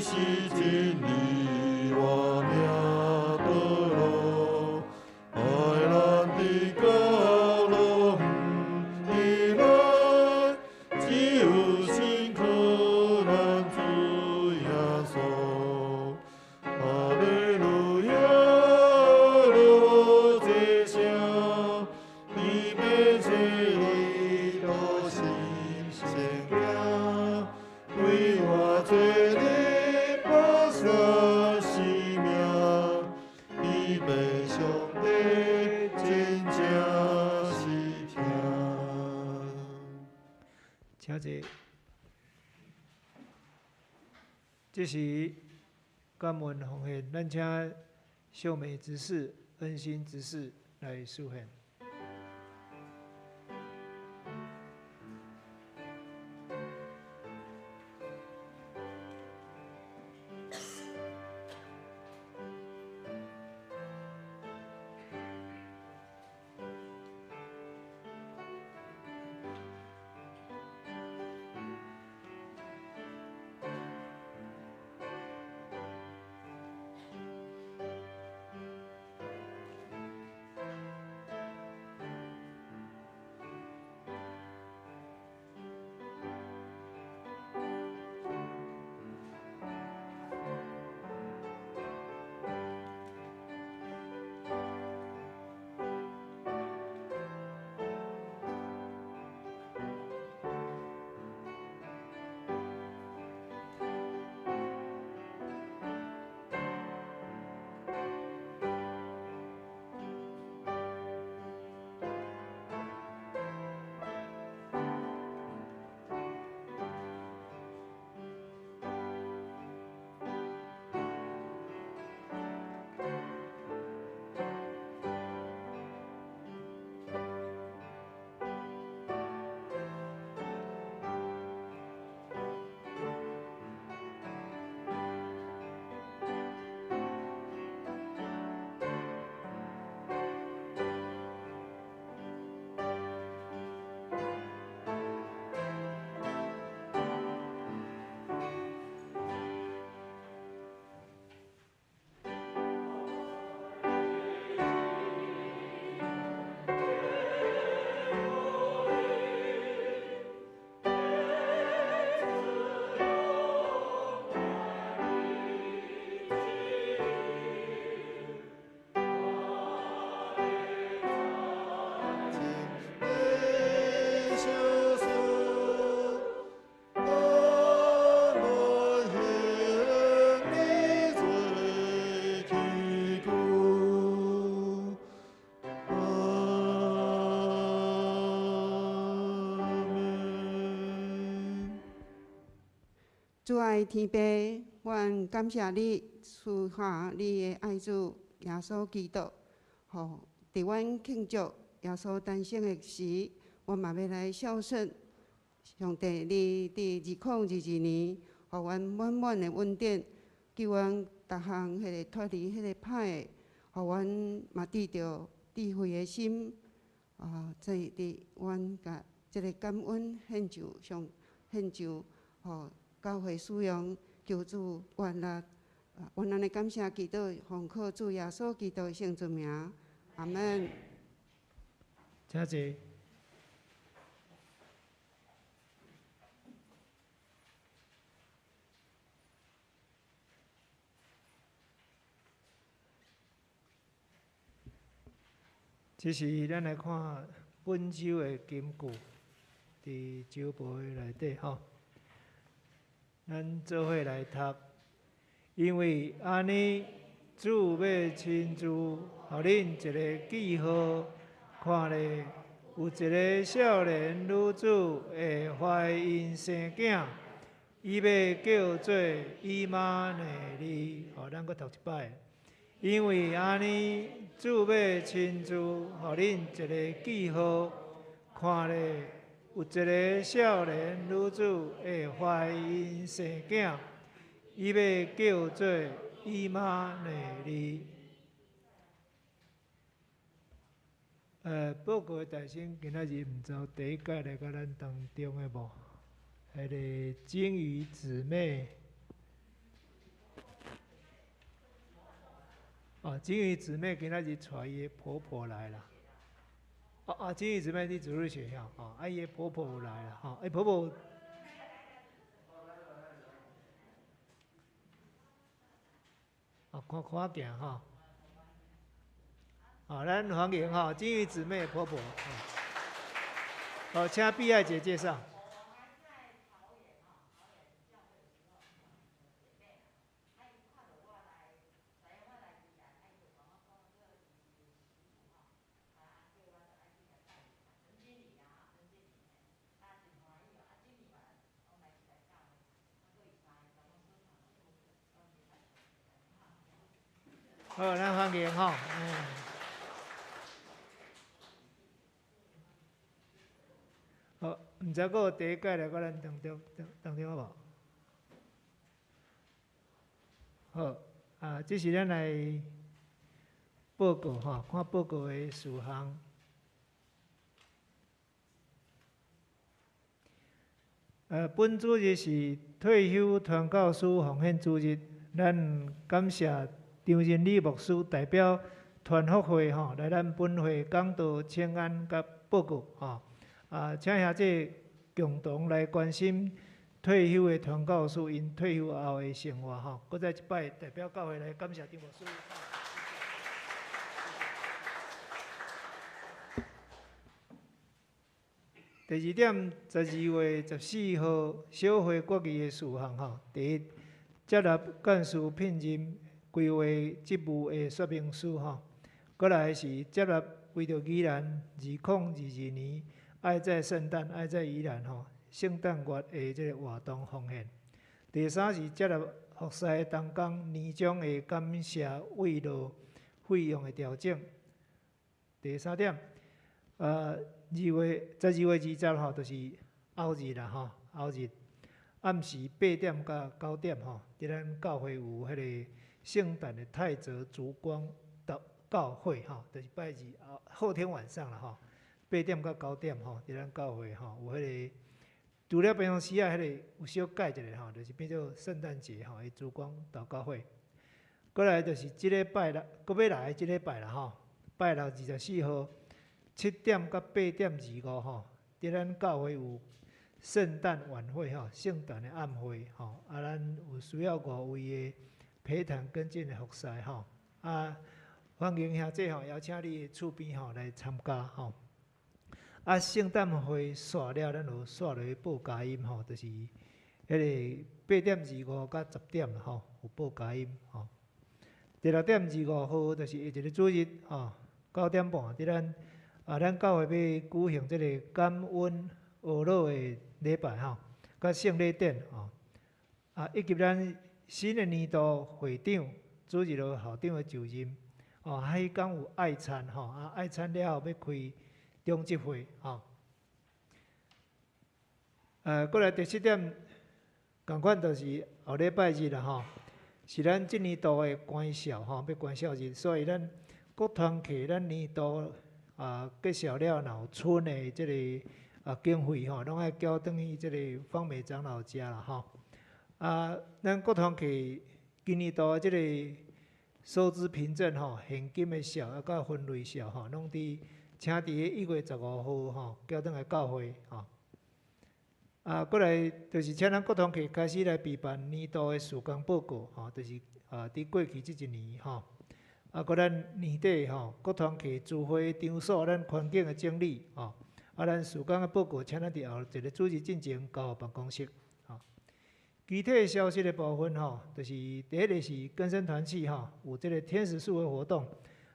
是真理，活命道路。請坐。這時感恩奉獻，咱請秀美執事、恩心執事來司獻。主愛天父，阮感謝你賜下你的愛子耶穌基督，予佇阮慶祝耶穌誕生的時，阮嘛欲來孝順上帝。你佇2022年，予阮滿滿的恩典，救阮逐項彼个脫離彼个歹的，予阮嘛得著智慧的心，啊，這佇阮共這个感恩獻上上獻上，予教會使用，求主悅納，阮按呢感謝祈禱，奉靠主耶穌基督的聖尊名，阿門。請坐。這時，咱來看本週的金句，佇週報的內底吼。咱做伙來讀，因為按呢，主欲親自予恁一个記號，看咧，有一个少年女子會懷孕生囝，伊欲叫做以馬內利。好，咱閣讀一擺。因為按呢，主欲親自予恁一个記號，看咧，有一个少年女子會懷孕生囝，伊欲叫做以馬內利。報告的大先今仔日毋知第一擺來共咱當中的無？彼个金魚姊妹，哦，金魚姊妹今仔日帶伊的婆婆來啦。啊啊！金魚姊妹佇主日學校，哦，啊伊的婆婆有來啦，吼，伊婆婆，哦，看看鏡吼，好，咱歡迎吼金魚姊妹婆婆，好，請碧愛姐介紹。好，咱歡迎吼。好，毋知閣有第一屆來過咱當中當中好無？好，啊，這是咱來報告吼，看報告的事項。本主日是退休傳教師奉獻主日，咱感謝張仁禮牧師代表團福會吼來咱本會講道請安佮報告吼。啊，請兄弟共同來關心退休的傳教師𪜶退休後的生活吼。閣再一擺代表教會來感謝張牧師。第二點，12月14號小會決議的事項吼。第一，接納幹事聘任規劃職務的說明書吼。閣來是接納為著宜蘭2022年愛在聖誕、愛在宜蘭吼聖誕月的這個活動奉獻。第三是接納服侍同工年終的感謝慰勞費用的調整。第三點，12月20吼，就是後日啦吼，後日暗時8點到9點吼，佇咱教會有彼個聖誕的泰澤燭光禱告會吼，就是拜二後天晚上啦吼，8點到9點吼，佇咱教會吼有彼個，除了平常時啊，彼個有小改一下吼，就是變做聖誕節吼的燭光禱告會。閣來就是這禮拜六，閣欲來這禮拜啦吼，拜六24號。7點到8點25吼，佇咱教會有聖誕晚會吼，聖誕的暗會吼，啊，咱有需要5位的陪談跟進的服侍吼，啊，歡迎兄弟吼，邀請你的厝邊吼來參加吼。啊，聖誕會煞了，咱有煞落去報佳音吼，就是彼個8點25到10點吼，有報佳音吼。第6點25號就是下一個主日吼，9點半佇咱。啊，咱教會欲舉行這个感恩哀樂的禮拜吼，佮聖禮典吼，啊，以及咱新的年度會長、主日學校長的就任，哦，啊，彼工有愛餐吼，啊，愛餐了後欲開中執會吼。閣來第七點，仝款就是後禮拜日啦吼，是咱這年度的關數吼，欲關數日，所以咱各團契咱年度。啊，結束了，若有剩的這个啊經費吼，攏愛繳轉去這个方美長老遮啦吼。啊，咱各團契今年度的這个收支憑證吼，現金的數啊，佮分類數吼，攏佇請佇1月15號吼繳轉來教會吼。啊，閣來就是請咱各團契開始來備辦年度的事工報告吼，就是啊，佇過去這一年吼。啊，閣咱年底吼，各團契聚會場所，咱環境的整理吼，啊，咱事工的報告，請咱佇後一个主日進前交予辦公室吼。具體消息的部分吼，就是第一个是更生團契吼，有這个天使樹的活動，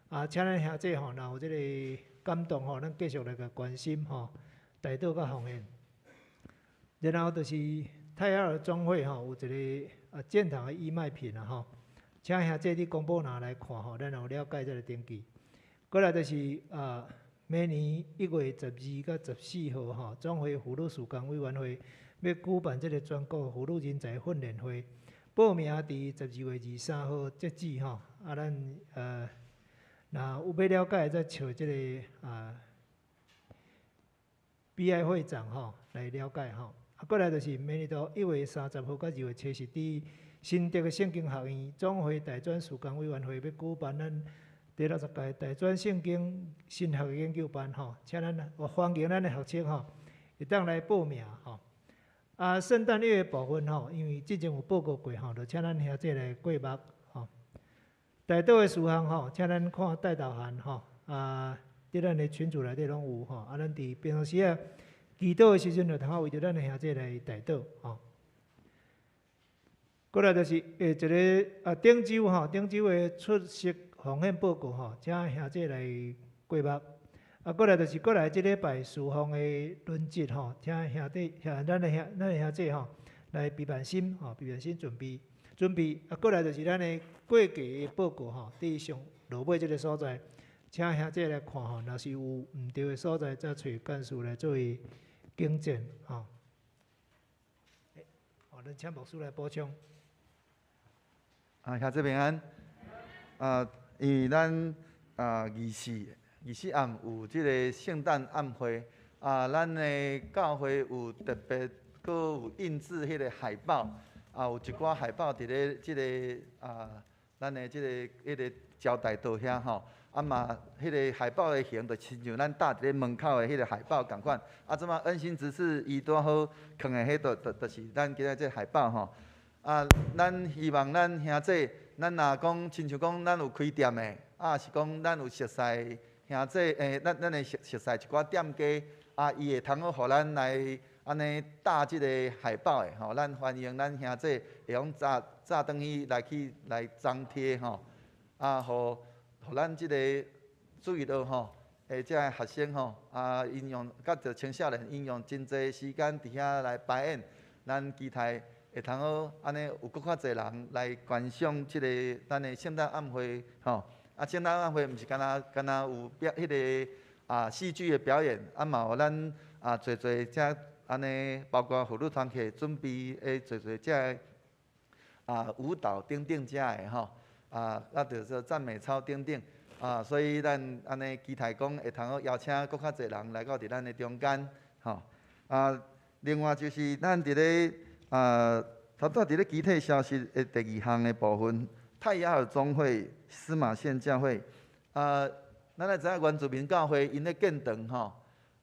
啊，請咱兄弟吼，若有這个感動吼，咱繼續來共關心吼，代禱佮奉獻。然後就是泰雅爾總會吼，有一个啊建堂的義賣品啊吼。請兄弟佇公布欄來看吼，咱有了解這个登記。閣來就是啊，明年1月12佮14號吼，總會婦女事工委員會欲舉辦這个全國婦女人才訓練會，報名佇12月23號截止吼。啊，咱若有欲了解，再找這个啊比愛會長吼來了解吼。啊，閣來就是明年度1月30號佮2月7日佇新竹的聖經學院總會大專事工委員會欲舉辦咱第60屆大專聖經神學研究班吼，請咱歡迎咱的學生吼，會當來報名吼。啊，聖誕月的部分吼，因為之前有報告過吼，就請咱兄弟來過目吼。代禱的事項吼，請咱看代禱函吼，啊，佇咱的群組內底攏有吼。啊，咱佇平常時啊祈禱的時陣，就通好為著咱的兄弟來代禱吼。閣來就是下一个啊，頂週吼，頂週的出席奉獻報告吼，請兄弟來過目。啊，閣來就是閣來這禮拜事奉的輪值吼，請兄弟、兄咱的兄、咱的兄弟吼來備辦心吼，備辦心準備。準備。啊，過來就是咱的過期的報告吼，佇上落尾這个所在，請兄弟來看吼，若是有毋對的所在，再揣幹事來做伊更正吼。好，咱請牧師來補充。啊，兄弟平安。啊，因為咱啊24暗有這个聖誕晚會，啊，咱的教會有特別閣有印製彼个海報，啊，有一寡海報佇咧這个啊，咱的這个彼个招待桌遐吼，啊嘛，彼个海報的形就親像咱搭佇咧門口的彼个海報仝款。啊，這擺恩心執事伊拄好囥的彼就是咱今仔這海報吼。啊，咱希望咱兄弟，咱若講親像講咱有開店的，啊是講咱有熟似兄弟，咱會熟似一寡店家，啊，伊會通好予咱來按呢貼這个海報的吼，咱歡迎咱兄弟會用早早轉去來去來張貼吼，啊，予咱這个注意到吼，這个學生吼，啊，𪜶用佮著青少年，𪜶用真濟時間佇遐來排演，咱期待會通好按呢有閣較濟人來觀賞這个咱的聖誕晚會吼。啊，聖誕晚會毋是干焦有表彼个啊戲劇的表演，啊嘛有咱啊濟濟遮按呢，包括婦女團體準備的濟濟遮个啊舞蹈等等遮个吼，啊，著說讚美操等等，啊，所以咱按呢期待講會通好邀請閣較濟人來到佇咱的中間，吼。啊，另外就是咱佇咧啊，頭拄佇咧其他消息的第二項的部分，泰雅爾總會司馬縣教會，啊，咱來知影原住民教會𪜶咧建堂吼，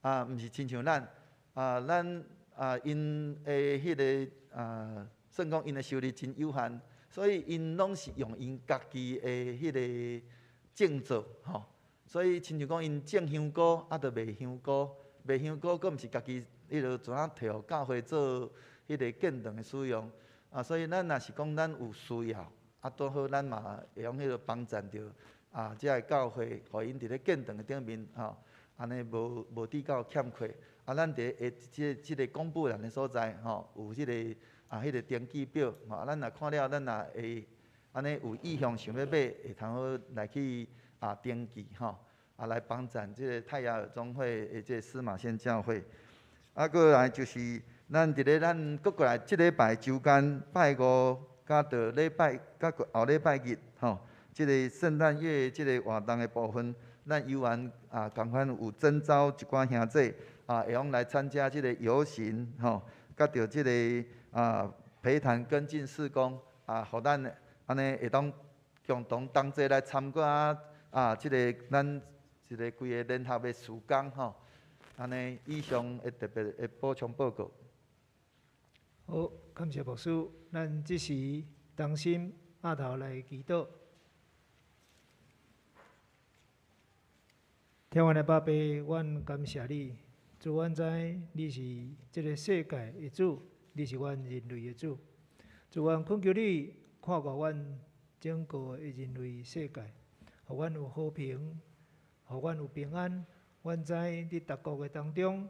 啊，毋是親像咱，啊，咱啊，𪜶的彼个啊，算講𪜶的收入真有限，所以𪜶攏是用𪜶家己的彼个種作吼，所以親像講𪜶種香菇，啊，就賣香菇，賣香菇，閣毋是家己彼落怎啊提予教會做彼个建堂的使用，啊，所以咱若是講咱有需要，啊，拄好咱嘛會用彼个幫贊著啊，這个教會，予𪜶佇咧建堂的頂面吼，按呢無至到欠缺。啊，咱佇下這个公布欄的所在吼，有彼个啊，彼个登記表，吼，咱若看了，咱若會按呢有意向想欲買，會通好來去啊登記吼，啊來幫贊這个泰雅爾總會的這个司馬縣教會。啊，過來就是咱佇咧咱閣過來這禮拜週間拜五佮到禮拜佮後禮拜日吼，這个聖誕夜這个活動的部分，咱猶原啊仝款有徵召一寡兄弟啊，會用來參加這个遊行吼，佮著這个啊陪談跟進事工啊，予咱按呢會當共同同齊來參加啊，這个咱一个規个聯合的事工吼。按呢，以上會特別的補充報告。好，感謝牧師。咱這時同心徛頭來祈禱。天阮的爸爸，阮感謝你，主，阮知你是這个世界的主，你是阮人類的主。主，阮懇求你看顧阮整個的人類世界，予阮有和平，予阮有平安。阮知佇逐國的當中，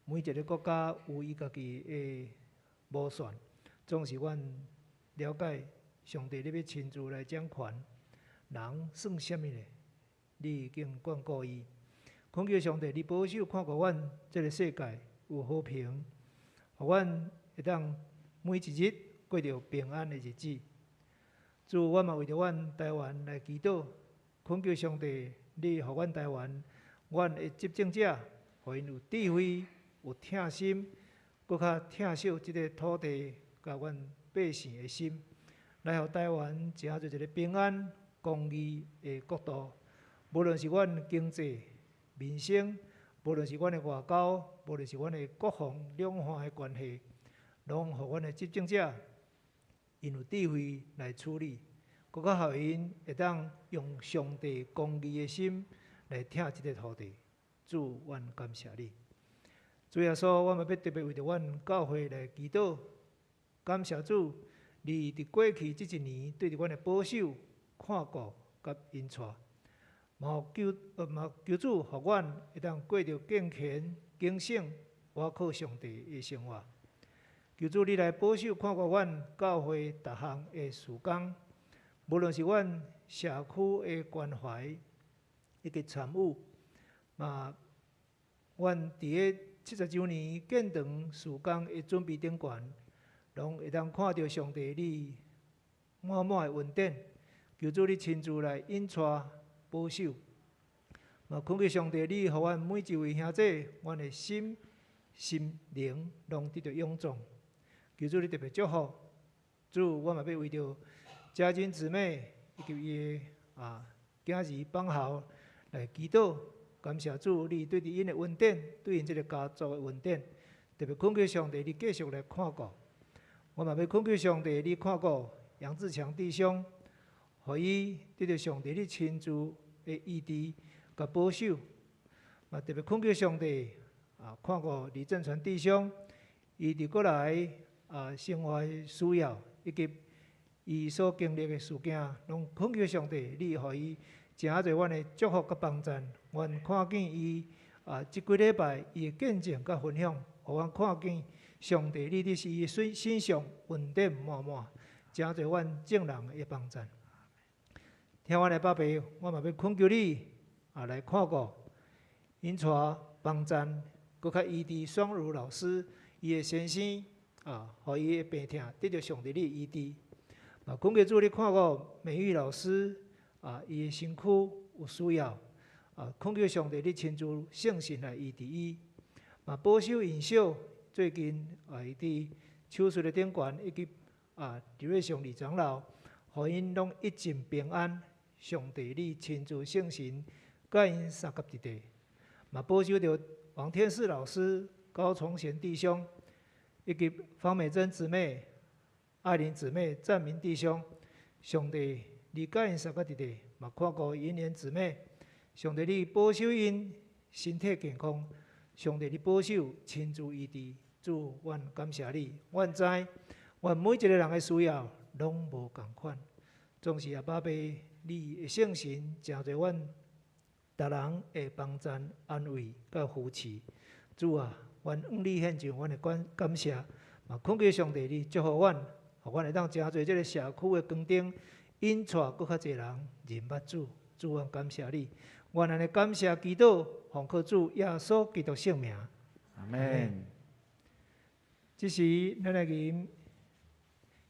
每一个國家有伊家己的無算，總是阮了解上帝你欲親自來掌權，人算啥物呢？你已經眷顧伊。懇求上帝，你保守看顧阮這个世界有和平，予阮會當每一日過著平安的日子。主，阮嘛為著阮台灣來祈禱，懇求上帝，你予阮台灣，阮的執政者，予𪜶有智慧、有疼心，閣較疼惜這个土地，佮阮百姓的心，來予台灣成做一个平安、公義的國度。無論是阮經濟、民生，無論是阮的外交，無論是阮的國防兩岸的關係，攏予阮的執政者，𪜶有智慧來處理，閣較予𪜶會當用上帝公義的心來疼這个土地。主，阮感謝你。主耶穌，我嘛欲特別為著阮教會來祈禱，感謝主，你佇過去這一年對著阮的保守、看顧佮引帶，嘛求主，予阮會當過著敬虔、警醒、倚靠上帝的生活。求主你來保守看顧阮教會逐項的事工，無論是阮社區的關懷以及參與，嘛，阮佇个70週年建堂事工的準備頂懸，攏會當看著上帝你滿滿的恩典。求主你親自來引帶保守，嘛懇求上帝你予阮每一位兄弟，阮的心、心靈攏得著勇壯。求主你特別祝福，主，我嘛欲為著嘉金姊妹以及伊的囝兒邦豪來祈禱，感謝主你對佇𪜶的恩典，對𪜶這个家族的恩典，特別懇求上帝你繼續來看顧。我嘛欲懇求上帝你看顧楊志強弟兄，予伊得著上帝你親自的醫治佮保守。嘛特別懇求上帝看顧李正傳弟兄，伊佇國內生活的需要，以及伊所經歷的事件，攏懇求上帝，你予伊誠濟阮的祝福佮幫贊。阮看見伊這幾禮拜伊的見證佮分享，予阮看見上帝你佇伊身上恩典滿滿，誠濟阮眾人的幫贊。聽阮的爸爸，我嘛欲懇求你來看顧、引帶幫贊，閣較醫治雙如老師伊的先生予伊的病痛得著上帝你的醫治。嘛，懇求主你看顧美玉老師伊的身軀有需要懇求上帝你親自聖神來醫治伊。嘛，保守尹秀最近伊佇手術的頂懸，以及劉瑞雄李長老，予𪜶攏一切平安。上帝你親自聖神佮𪜶相佮佇地，嘛保守著王天賜老師、高崇賢弟兄，以及方美珍姊妹、愛玲姊妹、讚明弟兄。上帝你佮𪜶相佮佇地，嘛看顧銀蓮姊妹。上帝你保守𪜶身體健康，上帝你保守親自醫治。主，阮感謝你，阮知阮每一个人的需要攏無仝款，總是阿爸爸你的聖神誠濟阮逐人的幫贊、安慰佮扶持。主啊，阮向你獻上阮的感謝，嘛懇求上帝你祝福阮，予阮會當誠濟這个社區的光燈，引帶閣較濟人認捌主。主，阮感謝你，阮按呢感謝祈禱，奉靠主耶穌基督聖名。阿們。這時，咱來吟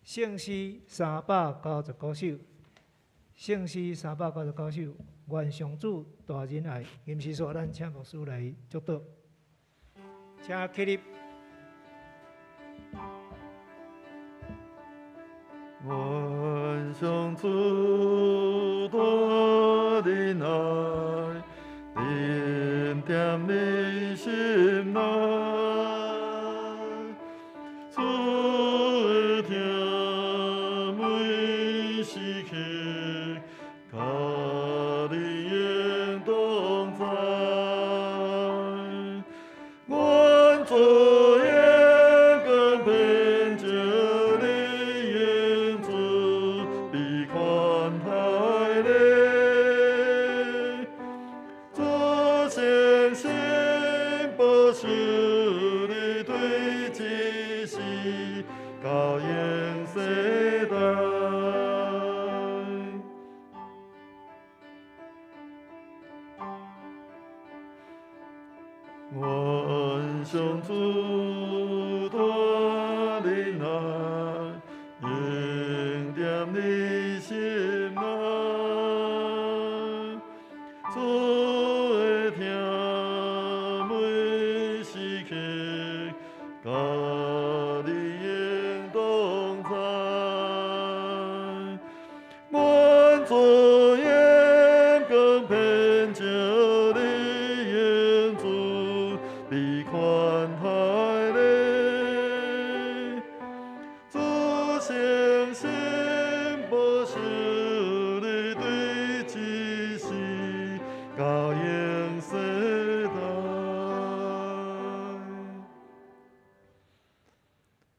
聖詩399首，聖詩399首，願上主大仁愛，吟詩煞咱請牧師來祝禱，請起立。願上主大仁愛，臨踮你心內，主的疼每時刻，佮你永同在。願主眼光偏照你影子，必寬待你。主誠實保守你對這世到永世代。願上主大仁愛，永踮你心內，主的疼每時刻，佮你永同在。願主眼光偏照你影子，必寬待你。主誠實保守你對這世到永世代。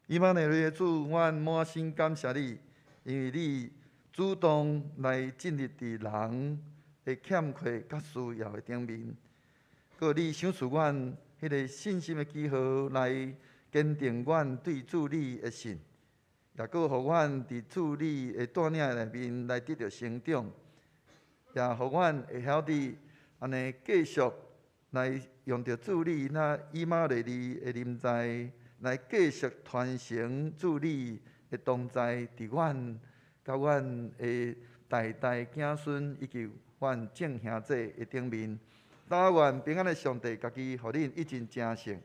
以馬內利的主，阮滿心感謝你，因為你主動來進入佇人的欠缺佮需要的頂面，閣你賞賜阮彼个信心的記號來坚定阮对主你的信，也阁予阮伫主你的带领内面来得著成长，也予阮会晓得按呢继续来用著主你那以马内利的临在，来继续传承主你的同在，伫阮佮阮的代代子孙以及阮众兄弟的顶面。但愿平安的上帝家己予恁一尽成圣，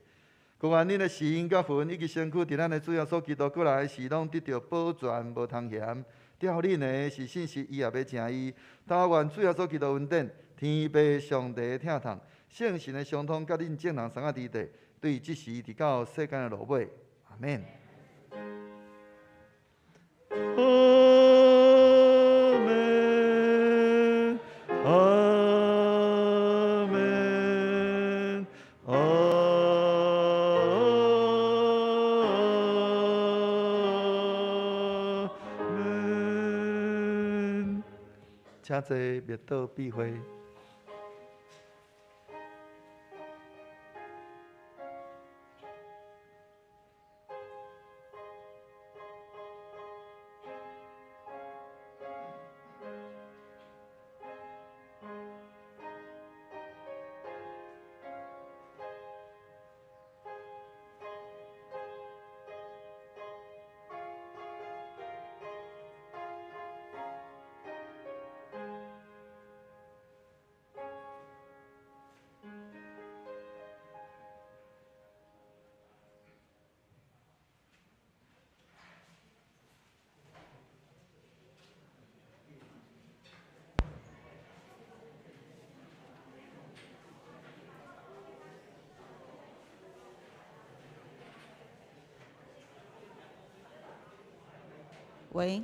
阁愿恁的心佮魂以及身躯，伫咱的主耶稣基督阁来时，拢得著保全，无通嫌。吊恁的是信实，伊也欲成伊。但愿主耶稣基督恩典，天父上帝的疼痛，圣神的相通，佮恁众人相佮伫地，对这时直到世间的落尾。阿们。阿们，阿们，阿们。请坐，默祷闭会。喂。